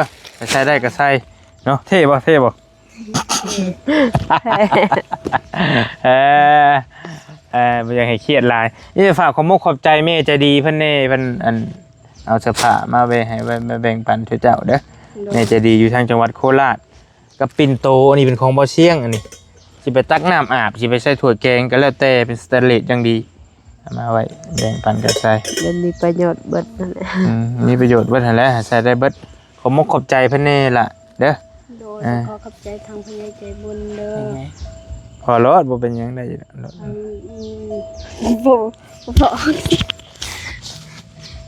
ໃສ່ໄດ້ກໍໃສ່ເນາະ. ເທ່ບໍ່ ເທ່ບໍ່? ເອີ ເອີ ບໍ່ຢາກໃຫ້ຄຽດຫຼາຍ. ນີ້ຝາກຂອບມົກຂອບໃຈແມ່ໃຈດີເພິ່ນແດ່ ເພິ່ນ ອັນ ເອົາເສື້ອຜ້າມາແບ່ງໃຫ້ ມາແບ່ງປັນເຈົ້າເດີ. ໂດຍ ແມ່ໃຈດີຢູ່ທາງຈັງຫວັດໂຄລາດ ກັບປິ່ນໂຕ. ອັນນີ້ເປັນຂອງບໍ່ຊຽງ ອັນນີ້ ຊິໄປຕັກນ້ຳອາບ ຊິໄປໃສ່ຖ້ວຍແກງກໍແລ້ວແຕ່ ເປັນສະແຕນເລດຢ່າງດີ ເອົາມາໄວ້ແບ່ງປັນກັນໃສ່. ມັນມີປະໂຫຍດເບິດນັ້ນແຫຼະ. ອືມ ມີປະໂຫຍດເບິດຫັ້ນແຫຼະ ໃຊ້ໄດ້ເບິດ. ຂອບມົກຂອບໃຈເພິ່ນແດ່ລະເດີ. ໂດຍ ເອີ ຂໍຂອບໃຈທາງຜູ້ໃຫຍ່ໃຈບຸນເດີ. ພໍໂລດ ບໍ່ເປັນຫຍັງ ໄດ້ຢູ່ດອກ. ອືມ ບໍ່ ບໍ່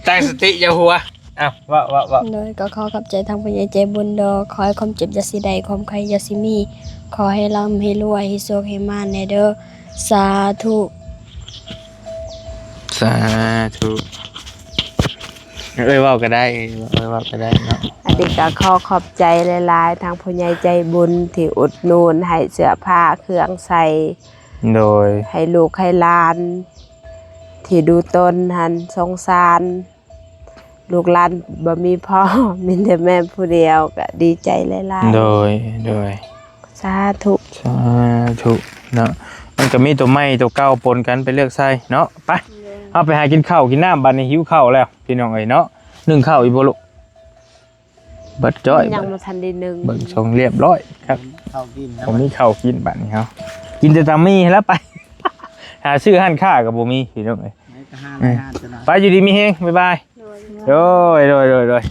ຕັ້ງສະຕິ ຢ່າຫົວ. ອ້າວ ເວົ້າ ເວົ້າ ເວົ້າ. ໂດຍ ກໍຂໍຂອບໃຈທາງຜູ້ໃຫຍ່ໃຈບຸນເດີ. ຂໍໃຫ້ຄວາມເຈັບຢ່າຊິໄດ້ ຄວາມໄຂ້ຢ່າຊິມີ ຂໍໃຫ້ລ່ຳໃຫ້ລວຍ ໃຫ້ໂຊກໃຫ້ໝານແດ່ເດີ. ສາທຸ ສາທຸ. ເອີຍ ເວົ້າກໍໄດ້ ເອີຍ ເວົ້າກໍໄດ້ເນາະ. ອັນນີ້ກໍຂໍຂອບໃຈຫຼາຍໆ ທາງຜູ້ໃຫຍ່ໃຈບຸນທີ່ອຸດໜູນໃຫ້ເສື້ອຜ້າເຄື່ອງໃສ່ ໂດຍ ໃຫ້ລູກໃຫ້ຫຼານ ທີ່ດູຕົນຫັ້ນສົງສານ ລູກຫຼານບໍ່ມີພໍ່ ມີແຕ່ແມ່ຜູ້ດຽວ ກໍດີໃຈຫຼາຍໆ. ໂດຍ ໂດຍ ສາທຸ ສາທຸເນາະ. ມັນກໍມີຕົວໃໝ່ຕົວເກົ່າປົນກັນ ໄປເລືອກໃສ່ເນາະ. ໄປ ໂດຍ ເຮົາໄປຫາກິນເຂົ້າກິນນ້ຳ ບັດນີ້ຫິວເຂົ້າແລ້ວ ພີ່ນ້ອງເອີຍເນາະ. ໜຶ້ງເຂົ້າອີກບໍ່ລູກ? ເບິດຈ້ອຍ ຍັງບໍ່ທັນໄດ້ໜຶ້ງ ເບິ່ງຊົງລຽບຮ້ອຍຄັກ. ເຂົ້າກິນແລ້ວ ບໍ່ມີເຂົ້າກິນ ບັດນີ້ເຮົາກິນແຕ່ຕຳໝີ່ຫັ້ນລະ. ໄປຫາຊື້ຮ້ານຄ້າກໍບໍ່ມີ ພີ່ນ້ອງເອີຍ. ໄປ ຢູ່ດີມີແຮງ ບາຍບາຍ. ໂດຍ ໂດຍ ໂດຍ ໂດຍ.